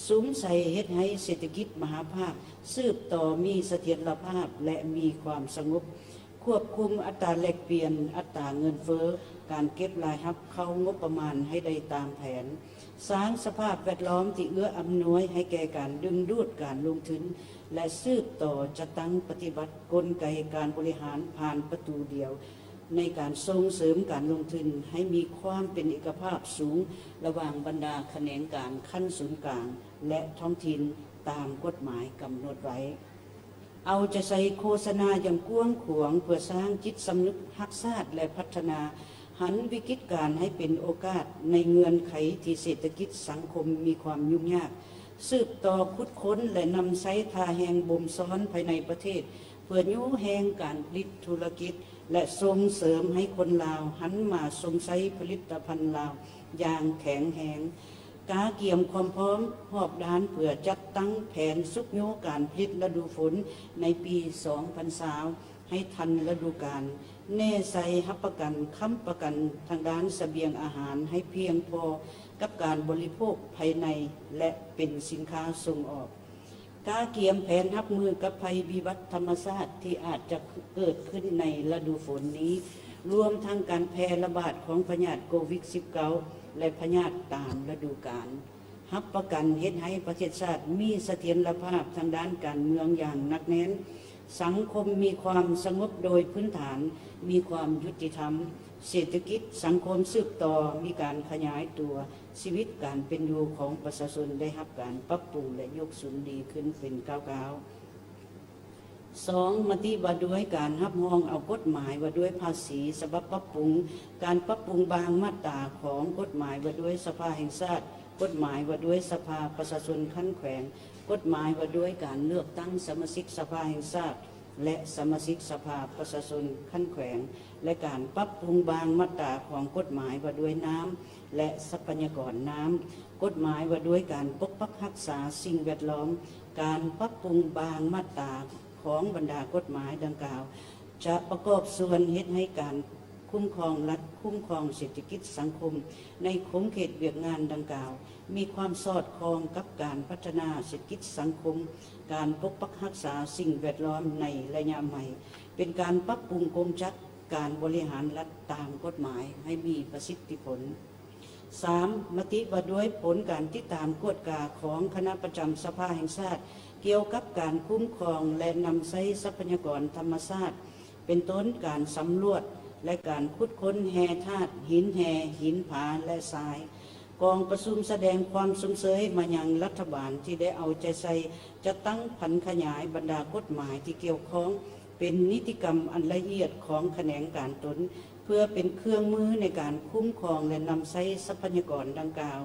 ສຸມໃສ່ເຮັດໃຫ້ເສດຖະກິດມະຫາພາກສືບຕໍ່ມີສະຖຽນລະພາບ ແລະ ມີຄວາມສະຫງົບ. ຄວບຄຸມອັດຕາແລກປ່ຽນ, ອັດຕາເງິນເຟີ້, ການເກັບລາຍຮັບເຂົ້າງົບປະມານໃຫ້ໄດ້ຕາມແຜນ, ສ້າງສະພາບແວດລ້ອມທີ່ເອື້ອອຳນວຍໃຫ້ແກ່ການດຶງດູດການລົງທຶນ ແລະ ສືບຕໍ່ຈັດຕັ້ງປະຕິບັດກົນໄກການບໍລິຫານຜ່ານປະຕູດຽວ ໃນການສົ່ງເສີມການລົງທຶນໃຫ້ມີຄວາມເປັນເອກະພາບສູງລະຫວ່າງບັນດາຂະແໜງການຂັ້ນສູນກາງ ແລະ ທ້ອງຖິ່ນຕາມກົດໝາຍກຳນົດໄວ້. ເອົາໃຈໃສ່ໂຄສະນາຢ່າງກວ້າງຂວາງເພື່ອສ້າງຈິດສຳນຶກຮັກຊາດ ແລະ ພັດທະນາ, ຫັນວິກິດການໃຫ້ເປັນໂອກາດໃນເງື່ອນໄຂທີ່ເສດຖະກິດສັງຄົມມີຄວາມຫຍຸ້ງຍາກ, ສືບຕໍ່ຂຸດຄົ້ນ ແລະ ນຳໃຊ້ທ່າແຮງບົ່ມຊ້ອນພາຍໃນປະເທດ ເພື່ອຍູ້ແຮງການຜະລິດທຸລະກິດ ແລະ ສົ່ງເສີມໃຫ້ຄົນລາວຫັນມາຊົມໃຊ້ຜະລິດຕະພັນລາວຢ່າງແຂງແຮງ. ກະກຽມຄວາມພ້ອມຮອບດ້ານເພື່ອຈັດຕັ້ງແຜນຊຸກຍູ້ການຜະລິດລະດູຝົນໃນປີສອງພັນຊາວໃຫ້ທັນລະດູການ, ແນໃສ່ຮັບປະກັນ, ຄ້ຳປະກັນທາງດ້ານສະບຽງອາຫານໃຫ້ພຽງພໍກັບການບໍລິໂພກພາຍໃນ ແລະ ເປັນສິນຄ້າສົ່ງອອກ. ກະກຽມແຜນຮັບມືກັບໄພວິບັດທຳມະຊາດທີ່ອາດຈະເກີດຂຶ້ນໃນລະດູຝົນນີ້, ລວມທັງການແຜ່ລະບາດຂອງພະຍາດໂຄວິດ-19 ແລະ ພະຍາດຕາມລະດູການ. ຮັບປະກັນເຮັດໃຫ້ປະເທດຊາດມີສະຖຽນລະພາບທາງດ້ານການເມືອງຢ່າງໜັກແໜ້ນ, ສັງຄົມມີຄວາມສະຫງົບໂດຍພື້ນຖານ, ມີຄວາມຍຸຕິທຳ, ເສດຖະກິດສັງຄົມສືບຕໍ່ມີການຂະຫຍາຍຕົວ, ຊີວິດການເປັນຢູ່ຂອງປະຊາຊົນໄດ້ຮັບການປັບປຸງ ແລະ ຍົກສູງດີຂຶ້ນເປັນກ້າວໆ. ສອງ, ມະຕິວ່າດ້ວຍການຮັບຮອງເອົາກົດໝາຍວ່າດ້ວຍພາສີສະບັບປັບປຸງ, ການປັບປຸງບາງມາດຕາຂອງກົດໝາຍວ່າດ້ວຍສະພາແຫ່ງຊາດ, ກົດໝາຍວ່າດ້ວຍສະພາປະຊາຊົນຂັ້ນແຂວງ, ກົດໝາຍວ່າດ້ວຍການເລືອກຕັ້ງສະມາຊິກສະພາແຫ່ງຊາດ ແລະ ສະມາຊິກສະພາປະຊາຊົນຂັ້ນແຂວງ ແລະ ການປັບປຸງບາງມາດຕາຂອງກົດໝາຍວ່າດ້ວຍນ້ຳ ແລະ ຊັບພະຍາກອນນ້ຳ, ກົດໝາຍວ່າດ້ວຍການປົກປັກຮັກສາສິ່ງແວດລ້ອມ, ການປັບປຸງບາງມາດຕາຂອງບັນດາກົດໝາຍດັ່ງກ່າວ ຈະປະກອບສ່ວນເຮັດໃຫ້ການຄຸ້ມຄອງລັດ, ຄຸ້ມຄອງເສດຖະກິດສັງຄົມໃນຂົງເຂດວຽກງານດັ່ງກ່າວ ມີຄວາມສອດຄ່ອງກັບການພັດທະນາເສດຖະກິດສັງຄົມ, ການປົກປັກຮັກສາສິ່ງແວດລ້ອມໃນໄລຍະໃໝ່, ເປັນການປັບປຸງກົງຈັກການບໍລິຫານລັດຕາມກົດໝາຍໃຫ້ມີປະສິດທິຜົນ. ສາມ, ມະຕິວ່າດ້ວຍຜົນການຕິດຕາມກວດກາຂອງຄະນະປະຈຳສະພາແຫ່ງຊາດ ກ່ຽວກັບການຄຸ້ມຄອງ ແລະ ນຳໃຊ້ຊັບພະຍາກອນທຳມະຊາດ ເປັນຕົ້ນການສຳຫຼວດ ແລະ ການຂຸດຄົ້ນແຮ່ທາດ, ຫີນແຮ່, ຫີນຜາ ແລະ ຊາຍ. ກອງປະຊຸມສະແດງຄວາມຊົມເຊີຍມາຍັງລັດຖະບານທີ່ໄດ້ເອົາໃຈໃສ່ຈັດຕັ້ງຜັນຂະຫຍາຍບັນດາກົດໝາຍທີ່ກ່ຽວຂ້ອງເປັນນິຕິກຳອັນລະອຽດຂອງຂະແໜງການຕົນ ເພື່ອເປັນເຄື່ອງມືໃນການຄຸ້ມຄອງ ແລະ ນຳໃຊ້ຊັບພະຍາກອນດັ່ງກ່າວ.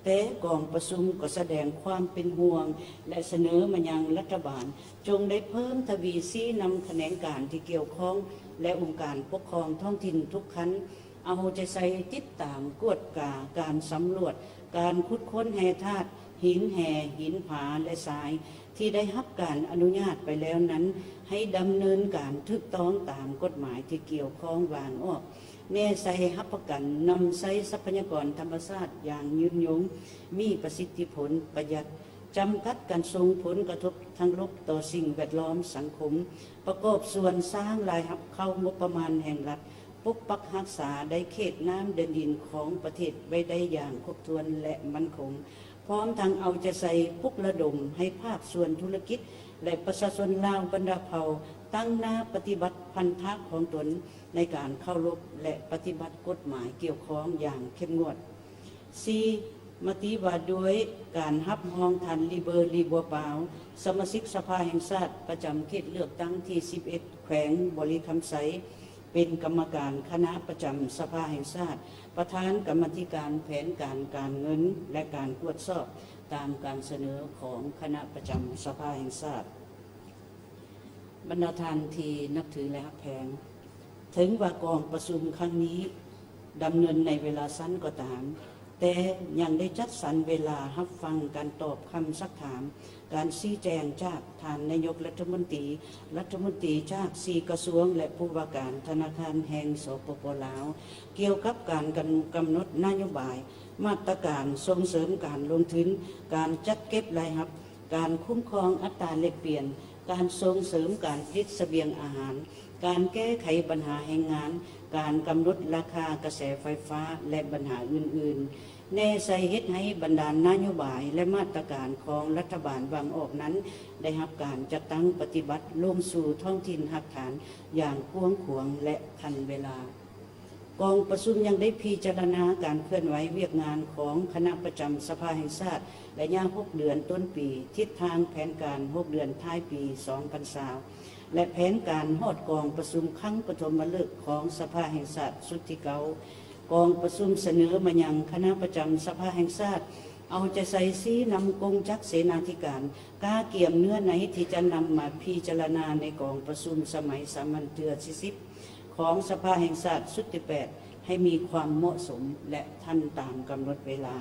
ແຕ່ກອງປະຊຸມກໍສະແດງຄວາມເປັນຫ່ວງ ແລະ ສະເໜີມາຍັງລັດຖະບານ ຈົ່ງໄດ້ເພີ່ມທະວີຊີ້ນຳຂະແໜງການທີ່ກ່ຽວຂ້ອງ ແລະ ອົງການປົກຄອງທ້ອງຖິ່ນທຸກຂັ້ນ ເອົາໃຈໃສ່ຕິດຕາມກວດກາການສຳຫຼວດ, ການຂຸດຄົ້ນແຮ່ທາດ, ຫີນແຮ່, ຫີນຜາ ແລະ ຊາຍ ທີ່ໄດ້ຮັບການອະນຸຍາດໄປແລ້ວນັ້ນ ໃຫ້ດຳເນີນການຖືກຕ້ອງຕາມກົດໝາຍທີ່ກ່ຽວຂ້ອງວາງອອກ, ແນໃສ່ຮັບປະກັນນຳໃຊ້ຊັບພະຍາກອນທຳມະຊາດຢ່າງຍືນຍົງ, ມີປະສິດທິຜົນ, ປະຢັດ, ຈຳກັດການສົ່ງຜົນກະທົບທາງລົບຕໍ່ສິ່ງແວດລ້ອມ, ສັງຄົມ, ປະກອບສ່ວນສ້າງລາຍຮັບເຂົ້າງົບປະມານແຫ່ງລັດ, ປົກປັກຮັກສາໄດ້ເຂດນ້ຳແດນດິນຂອງປະເທດໄວ້ໄດ້ຢ່າງຄົບຖ້ວນ ແລະ ໝັ້ນຄົງ, ພ້ອມທັງເອົາໃຈໃສ່ປຸກລະດົມໃຫ້ພາກສ່ວນທຸລະກິດ ແລະ ປະຊາຊົນລາວບັນດາເຜົ່າ ຕັ້ງໜ້າປະຕິບັດພັນທະຂອງຕົນໃນການເຄົາລົບ ແລະ ປະຕິບັດກົດໝາຍກ່ຽວຂ້ອງຢ່າງເຂັ້ມງວດ. ສີ່, ມະຕິວ່າດ້ວຍການຮັບຮອງທ່ານ ລີເບີ ລີບົວປາວ, ສະມາຊິກສະພາແຫ່ງຊາດປະຈຳເຂດເລືອກຕັ້ງທີສິບເອັດ ແຂວງບໍລິຄຳໄຊ, ເປັນກຳມະການຄະນະປະຈຳສະພາແຫ່ງຊາດ, ປະທານກຳມາທິການແຜນການການເງິນ ແລະ ການກວດສອບຕາມການສະເໜີຂອງຄະນະປະຈຳສະພາແຫ່ງຊາດ. ບັນດາທ່ານທີ່ນັບຖື ແລະ ຮັກແພງ, ເຖິງວ່າກອງປະຊຸມຄັ້ງນີ້ດຳເນີນໃນເວລາສັ້ນກໍຕາມ, ແຕ່ຍັງໄດ້ຈັດສັນເວລາຮັບຟັງການຕອບຄຳຊັກຖາມ, ການຊີ້ແຈງຈາກທ່ານນາຍົກລັດຖະມົນຕີ, ລັດຖະມົນຕີຈາກສີ່ກະຊວງ ແລະ ຜູ້ວ່າການທະນາຄານແຫ່ງ ສປປ ລາວ ກ່ຽວກັບການກຳ ກຳນົດນະໂຍບາຍ, ມາດຕະການສົ່ງເສີມການລົງທຶນ, ການຈັດເກັບລາຍຮັບ, ການຄຸ້ມຄອງອັດຕາແລກປ່ຽນ, ການສົ່ງເສີມການຜະລິດສະບຽງອາຫານ, ການແກ້ໄຂບັນຫາແຮງງານ, ການກຳນົດລາຄາກະແສໄຟຟ້າ ແລະ ບັນຫາອື່ນໆ ແນໃສ່ເຮັດໃຫ້ບັນດານະໂຍບາຍ ແລະ ມາດຕະການຂອງລັດຖະບານວາງອອກນັ້ນ ໄດ້ຮັບການຈັດຕັ້ງປະຕິບັດລົງສູ່ທ້ອງຖິ່ນຮາກຖານຢ່າງກວ້າງຂວາງ ແລະ ທັນເວລາ. ກອງປະຊຸມຍັງໄດ້ພິຈາລະນາການເຄື່ອນໄຫວວຽກງານຂອງຄະນະປະຈຳສະພາແຫ່ງຊາດ ໄລຍະຫົກເດືອນຕົ້ນປີ, ທິດທາງແຜນການຫົກເດືອນທ້າຍປີສອງພັນຊາວ ແລະ ແຜນການຮອດກອງປະຊຸມຄັ້ງປະຖົມມະເລີກຂອງສະພາແຫ່ງຊາດຊຸດທີເກົ້າ. ກອງປະຊຸມສະເໜີມາຍັງຄະນະປະຈຳສະພາແຫ່ງຊາດ ເອົາໃຈໃສ່ຊີ້ນຳກົງຈັກເສນາທິການ ກະກຽມເນື້ອໃນທີ່ຈະນຳມາພິຈາລະນາໃນກອງປະຊຸມສະໄໝສາມັນເທື່ອທີສິບ ຂອງສະພາແຫ່ງຊາດຊຸດທີແປດ ໃຫ້ມີຄວາມເໝາະສົມ ແລະ ທັນຕາມກຳນົດເວລາ.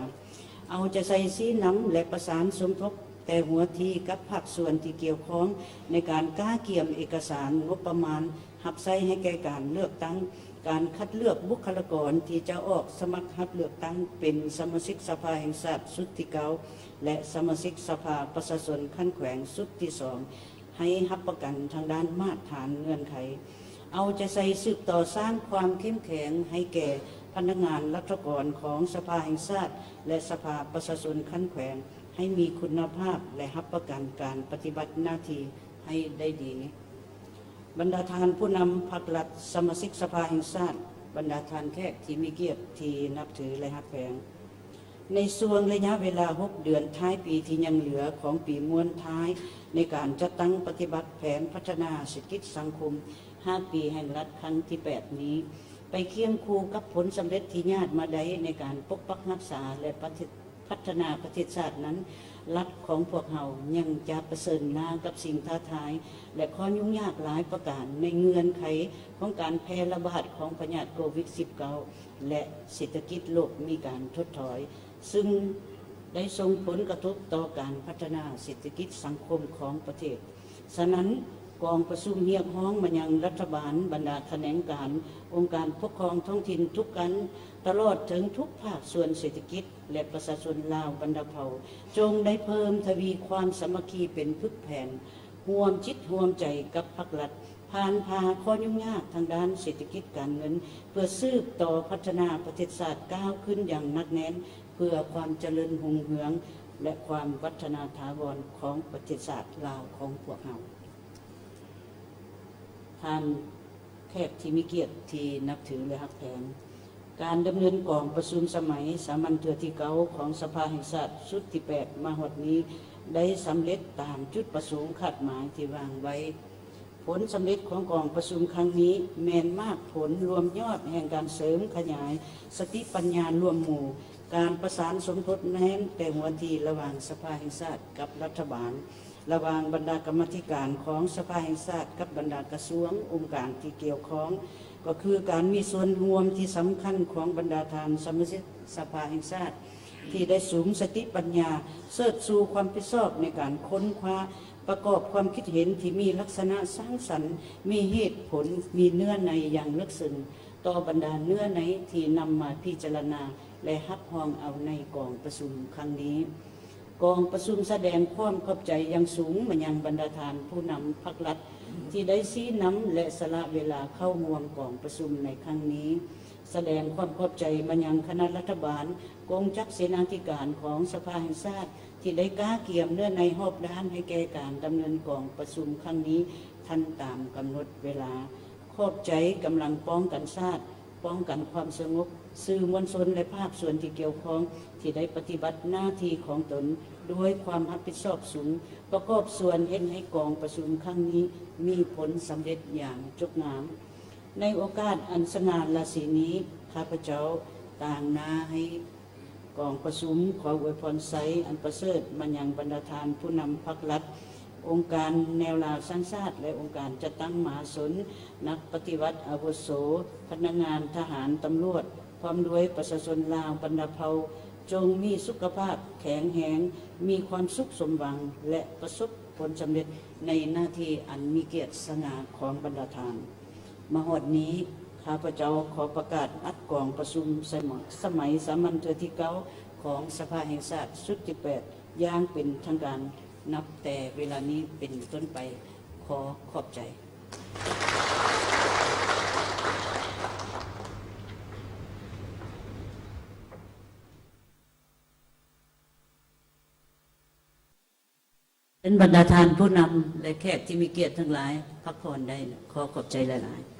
ເອົາໃຈໃສ່ຊີ້ນຳ ແລະ ປະສານສົມທົບແຕ່ຫົວທີກັບພາກສ່ວນທີ່ກ່ຽວຂ້ອງ ໃນການກະກຽມເອກະສານງົບປະມານຮັບໃຊ້ໃຫ້ແກ່ການເລືອກຕັ້ງ, ການຄັດເລືອກບຸກຄະລາກອນທີ່ຈະອອກສະໝັກຮັບເລືອກຕັ້ງເປັນສະມາຊິກສະພາແຫ່ງຊາດຊຸດທີເກົ້າ ແລະ ສະມາຊິກສະພາປະຊາຊົນຂັ້ນແຂວງຊຸດທີສອງ ໃຫ້ຮັບປະກັນທາງດ້ານມາດຖານເງື່ອນໄຂ. ເອົາໃຈໃສ່ສືບຕໍ່ສ້າງຄວາມເຂັ້ມແຂງໃຫ້ແກ່ພະນັກງານລັດຖະກອນຂອງສະພາແຫ່ງຊາດ ແລະ ສະພາປະຊາຊົນຂັ້ນແຂວງ ໃຫ້ມີຄຸນນະພາບ ແລະ ຮັບປະກັນການປະຕິບັດໜ້າທີ່ໃຫ້ໄດ້ດີ. ບັນດາທ່ານຜູ້ນຳພັກລັດ, ສະມາຊິກສະພາແຫ່ງຊາດ, ບັນດາທ່ານແຂກທີ່ມີກຽດທີ່ນັບຖື ແລະ ຮັກແພງ, ໃນຊ່ວງໄລຍະເວລາຫົກເດືອນທ້າຍປີທີ່ຍັງເຫຼືອຂອງປີມ້ວນທ້າຍ ໃນການຈັດຕັ້ງປະຕິບັດແຜນພັດທະນາເສດຖະກິດສັງຄົມຫ້າປີແຫ່ງລັດຄັ້ງທີແປດນີ້, ໄປຄຽງຄູ່ກັບຜົນສຳເລັດທີ່ຍາດມາໄດ້ໃນການປົກປັກຮັກສາ ແລະ ປະເທດ ພັດທະນາປະເທດຊາດນັ້ນ, ລັດຂອງພວກເຮົາຍັງຈະປະເຊີນໜ້າກັບສິ່ງທ້າທາຍ ແລະ ຂໍ້ຫຍຸ້ງຍາກຫຼາຍປະການ ໃນເງື່ອນໄຂຂອງການແຜ່ລະບາດຂອງພະຍາດໂຄວິດສິບເກົ້າ ແລະ ເສດຖະກິດໂລກມີການຖົດຖອຍ, ຊຶ່ງໄດ້ສົ່ງຜົນກະທົບຕໍ່ການພັດທະນາເສດຖະກິດສັງຄົມຂອງປະເທດ. ສະນັ້ນ, ກອງປະຊຸມຮຽກຮ້ອງມາຍັງລັດຖະບານ, ບັນດາຂະແໜງການ, ອົງການປົກຄອງທ້ອງຖິ່ນທຸກຂັ້ນ, ຕະຫຼອດເຖິງທຸກພາກສ່ວນເສດຖະກິດ ແລະ ປະຊາຊົນລາວບັນດາເຜົ່າ, ຈົ່ງໄດ້ເພີ່ມທະວີຄວາມສາມັກຄີເປັນປຶກແຜ່ນ, ຮ່ວມຈິດຮ່ວມໃຈກັບພັກລັດ, ຜ່ານຜ່າຂໍ້ຫຍຸ້ງຍາກທາງດ້ານເສດຖະກິດການເງິນ, ເພື່ອສືບຕໍ່ພັດທະນາປະເທດຊາດກ້າວຂຶ້ນຢ່າງໜັກແໜ້ນ, ເພື່ອຄວາມຈະເລີນຮຸ່ງເຮືອງ ແລະ ຄວາມວັດທະນາຖາວອນຂອງປະເທດຊາດລາວຂອງພວກເຮົາ. ທ່ານແຂກທີ່ມີກຽດທີ່ນັບຖື ແລະ ຮັກແພງ, ການດຳເນີນກອງປະຊຸມສະໄໝສາມັນເທື່ອທີເກົ້າຂອງສະພາແຫ່ງຊາດຊຸດທີແປດມາຮອດນີ້ ໄດ້ສຳເລັດຕາມຈຸດປະສົງຄາດໝາຍທີ່ວາງໄວ້. ຜົນສຳເລັດຂອງກອງປະຊຸມຄັ້ງນີ້ ແມ່ນໝາກຜົນລວມຍອດແຫ່ງການເສີມຂະຫຍາຍສະຕິປັນຍາລວມໝູ່, ການປະສານສົມທົບແນມແຕ່ຫົວທີລະຫວ່າງສະພາແຫ່ງຊາດກັບລັດຖະບານ, ລະຫວ່າງບັນດາກຳມາທິການຂອງສະພາແຫ່ງຊາດກັບບັນດາກະຊວງ, ອົງການທີ່ກ່ຽວຂ້ອງ, ກໍຄືການມີສ່ວນຮ່ວມທີ່ສຳຄັນຂອງບັນດາທ່ານສະມາຊິກສະພາແຫ່ງຊາດ ທີ່ໄດ້ສຸມສະຕິປັນຍາເຊີດຊູຄວາມຜິດຊອບໃນການຄົ້ນຄວ້າ, ປະກອບຄວາມຄິດເຫັນທີ່ມີລັກສະນະສ້າງສັນ, ມີເຫດຜົນ, ມີເນື້ອໃນຢ່າງເລິກເຊິ່ງຕໍ່ບັນດາເນື້ອໃນທີ່ນຳມາພິຈາລະນາ ແລະ ຮັບຮອງເອົາໃນກອງປະຊຸມຄັ້ງນີ້. ກອງປະຊຸມສະແດງຄວາມຂອບໃຈຢ່າງສູງມາຍັງບັນດາທ່ານຜູ້ນຳພັກລັດ ທີ່ໄດ້ຊີ້ນຳ ແລະ ສະຫຼະເວລາເຂົ້າຮ່ວມກອງປະຊຸມໃນຄັ້ງນີ້, ສະແດງຄວາມຂອບໃຈມາຍັງຄະນະລັດຖະບານ, ກົງຈັກເສນາທິການຂອງສະພາແຫ່ງຊາດ ທີ່ໄດ້ກະກຽມເນື້ອໃນຮອບດ້ານໃຫ້ແກ່ການດຳເນີນກອງປະຊຸມຄັ້ງນີ້ທັນຕາມກຳນົດເວລາ. ຂອບໃຈກຳລັງປ້ອງກັນຊາດ, ປ້ອງກັນຄວາມສະຫງົບ, ສື່ມວນຊົນ ແລະ ພາກສ່ວນທີ່ກ່ຽວຂ້ອງ ທີ່ໄດ້ປະຕິບັດໜ້າທີ່ຂອງຕົນດ້ວຍຄວາມຮັບຜິດຊອບສູງ, ປະກອບສ່ວນເຮັດໃຫ້ກອງປະຊຸມຄັ້ງນີ້ມີຜົນສຳເລັດຢ່າງຈົບງາມ. ໃນໂອກາດອັນສະຫງ່າລາສີນີ້, ຂ້າພະເຈົ້າຕາງໜ້າໃຫ້ກອງປະຊຸມຂໍອວຍພອນໄຊອັນປະເສີດມາຍັງບັນດາທ່ານຜູ້ນຳພັກລັດ, ອົງການແນວລາວສ້າງຊາດ ແລະ ອົງການຈັດຕັ້ງມະຫາຊົນ, ນັກປະຕິວັດອາວຸໂສ, ພະນັກງານທະຫານ, ຕຳຫຼວດ, ພ້ອມດ້ວຍປະຊາຊົນລາວບັນດາເຜົ່າ, ຈົ່ງມີສຸຂະພາບແຂງແຮງ, ມີຄວາມສຸກສົມຫວັງ ແລະ ປະສົບ ຜົນສຳເລັດໃນໜ້າທີ່ອັນມີກຽດສະຫງ່າຂອງບັນດາທ່ານ. ມາຮອດນີ້, ຂ້າພະເຈົ້າຂໍປະກາດອັດກອງປະຊຸມສະໄໝສາມັນເທື່ອທີເກົ້າຂອງສະພາແຫ່ງຊາດຊຸດທີແປດຢ່າງເປັນທາງການ. ນັບແຕ່ເວລານີ້ເປັນຕົ້ນໄປ, ຂໍຂອບໃຈ. ເປັນບັນດາທ່ານຜູ້ນຳ ແລະ ແຂກທີ່ມີກຽດທັງຫຼາຍ ພັກຜ່ອນໄດ້. ຂໍຂອບໃຈຫຼາຍໆ.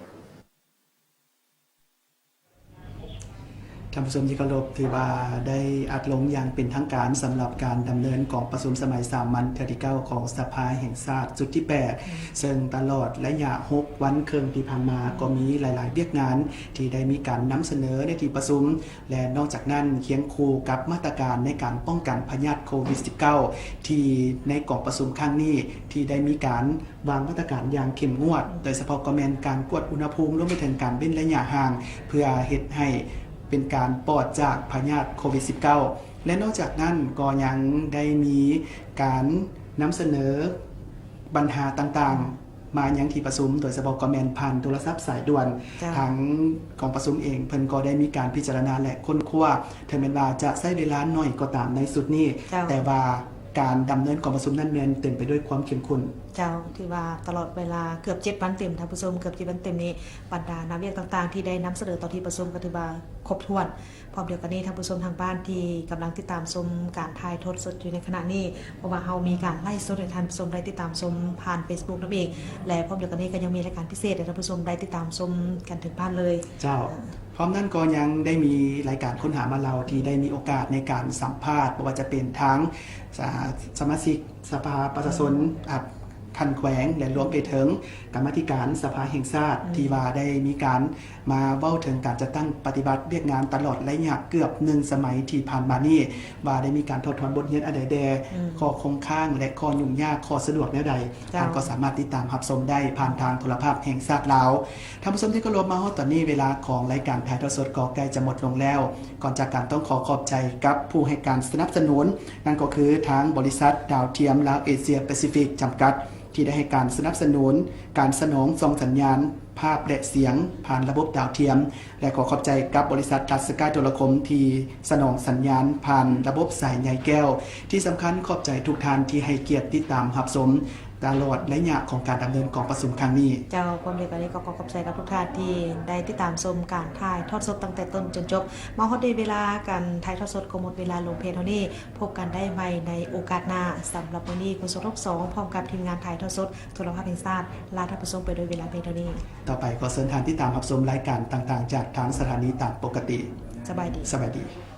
ທ່ານຜູ້ຊົມທີ່ເຄົາລົບ, ຖືວ່າໄດ້ອັດລົງຢ່າງເປັນທາງການສຳລັບການດຳເນີນກອງປະຊຸມສະໄໝສາມັນເທື່ອທີເກົ້າຂອງສະພາແຫ່ງຊາດຊຸດທີແປດ, ເຊິ່ງຕະຫຼອດໄລຍະຫົກວັນເຄິ່ງທີ່ຜ່ານມາ ກໍມີຫຼາຍໆວຽກງານທີ່ໄດ້ມີການນຳສະເໜີໃນທີ່ປະຊຸມ. ແລະ ນອກຈາກນັ້ນ, ຄຽງຄູ່ກັບມາດຕະການໃນການປ້ອງກັນພະຍາດໂຄວິດສິບເກົ້າ ທີ່ໃນກອງປະຊຸມຄັ້ງນີ້ ທີ່ໄດ້ມີການວາງມາດຕະການຢ່າງເຂັ້ມງວດ, ໂດຍສະເພາະກໍແມ່ນການກວດອຸນຫະພູມ, ລວມໄປເຖິງການເວັ້ນໄລຍະຫ່າງ ເພື່ອເຮັດໃຫ້ເປັນການປອດຈາກພະຍາດໂຄວິດສິບເກົ້າ. ແລະ ນອກຈາກນັ້ນກໍຍັງໄດ້ມີການນຳສະເໜີບັນຫາຕ່າງໆ ມາຍັງທີ່ປະຊຸມ, ໂດຍສະເພາະກໍແມ່ນຜ່ານໂທລະສັບສາຍດ່ວນ. ເຈົ້າ. ທາງກອງປະຊຸມເອງ ເພິ່ນກໍໄດ້ມີການພິຈາລະນາ ແລະ ຄົ້ນຄວ້າ, ເຖິງແມ່ນວ່າຈະໃຊ້ເວລາໜ້ອຍກໍຕາມໃນຊຸດນີ້, ເຈົ້າ. ແຕ່ວ່າການດຳເນີນກອງປະຊຸມນັ້ນແມ່ນເຕັມໄປດ້ວຍຄວາມເຂັ້ມຂຸ້ນ. ເຈົ້າ, ຖືວ່າຕະຫຼອດເວລາເກືອບເຈັດວັນເຕັມ, ທ່ານຜູ້ຊົມ, ເກືອບເຈັດວັນເຕັມນີ້, ບັນດາໜ້າວຽກຕ່າງໆທີ່ໄດ້ນຳສະເໜີຕໍ່ທີ່ປະຊຸມກໍຖືວ່າຄົບຖ້ວນ. ພ້ອມດຽວກັນນີ້, ທ່ານຜູ້ຊົມທາງບ້ານທີ່ກຳລັງຕິດຕາມຊົມການຖ່າຍທອດສົດຢູ່ໃນຂະນະນີ້, ເພາະວ່າເຮົາມີການໄລຟ໌ສົດໃຫ້ທ່ານຜູ້ຊົມໄດ້ຕິດຕາມຊົມຜ່ານເຟສບຸກນຳເອງ ແລະ ພ້ອມດຽວກັນນີ້ກໍຍັງມີລາຍການພິເສດໃຫ້ທ່ານຜູ້ຊົມໄດ້ຕິດຕາມຊົມກັນເຖິງບ້ານເລີຍ. ເຈົ້າ. ເອີ ພ້ອມນັ້ນກໍຍັງໄດ້ມີລາຍການຄົ້ນຫາມາເລົ່າທີ່ໄດ້ມີໂອກາດໃນການສຳພາດ, ບໍ່ວ່າຈະເປັນທາງ ສະ ສະມາຊິກ ສະພາປະຊາຊົນ ອືມ ຂັ້ນແຂວງ ແລະ ລວມໄປເຖິງກຳມາທິການສະພາແຫ່ງຊາດ ອືມ ທີ່ວ່າໄດ້ມີການມາເວົ້າເຖິງການຈັດຕັ້ງປະຕິບັດວຽກງານຕະຫຼອດໄລຍະເກືອບໜຶ່ງສະໄໝທີ່ຜ່ານມານີ້ ວ່າໄດ້ມີການຖອດຖອນບົດຮຽນອັນໃດແດ່, ອືມ ຂໍ້ຄົງຄ້າງ ແລະ ຂໍ້ຫຍຸ້ງຍາກ, ຂໍ້ສະດວກແນວໃດ, ເຈົ້າ ທ່ານກໍສາມາດຕິດຕາມຮັບຊົມໄດ້ຜ່ານທາງໂທລະພາບແຫ່ງຊາດລາວ. ທ່ານຜູ້ຊົມທີ່ເຄົາລົບ, ມາຮອດຕອນນີ້ ເວລາຂອງລາຍການຖ່າຍທອດສົດກໍໃກ້ຈະໝົດລົງແລ້ວ. ກ່ອນຈາກກັນ ຕ້ອງຂໍຂອບໃຈກັບຜູ້ໃຫ້ການສະໜັບສະໜູນ, ນັ້ນກໍຄືທາງບໍລິສັດດາວທຽມລາວເອເຊຍແປຊີຟິກຈຳກັດ ທີ່ໄດ້ໃຫ້ການສະໜັບສະໜູນການສະໜອງສ່ອງສັນຍານພາບ ແລະ ສຽງຜ່ານລະບົບດາວທຽມ ແລະ ຂໍຂອບໃຈກັບບໍລິສັດທັດສະກາຍໂທລະຄົມ ທີ່ສະໜອງສັນຍານຜ່ານລະບົບສາຍໃຍແກ້ວ. ທີ່ສຳຄັນ, ຂອບໃຈທຸກທ່ານທີ່ໃຫ້ກຽດຕິດຕາມຮັບຊົມ ຕະຫຼອດໄລຍະຂອງການດຳເນີນກອງປະຊຸມຄັ້ງນີ້. ເຈົ້າ, ພ້ອມດຽວກັນນີ້ກໍຂໍຂອບໃຈກັບທຸກທ່ານທີ່ໄດ້ຕິດຕາມຊົມການຖ່າຍທອດສົດຕັ້ງແຕ່ຕົ້ນຈົນຈົບ. ມາຮອດໃນເວລາການຖ່າຍທອດສົດກໍໝົດເວລາລົງພຽງເທົ່ານີ້. ພົບກັນໄດ້ໃໝ່ໃນໂອກາດໜ້າ. ສຳລັບມື້ນີ້, ໂຄສົກໂລກສອງ ພ້ອມກັບທີມງານຖ່າຍທອດສົດໂທລະພາບແຫ່ງຊາດ ລາທ່ານຜູ້ຊົມໄປດ້ວຍເວລາພຽງເທົ່ານີ້. ຕໍ່ໄປ, ຂໍເຊີນທ່ານຕິດຕາມຮັບຊົມລາຍການຕ່າງໆ ຈາກທາງສະຖານີຕາມປົກກະຕິ. ສະບາຍດີ. ສະບາຍດີ.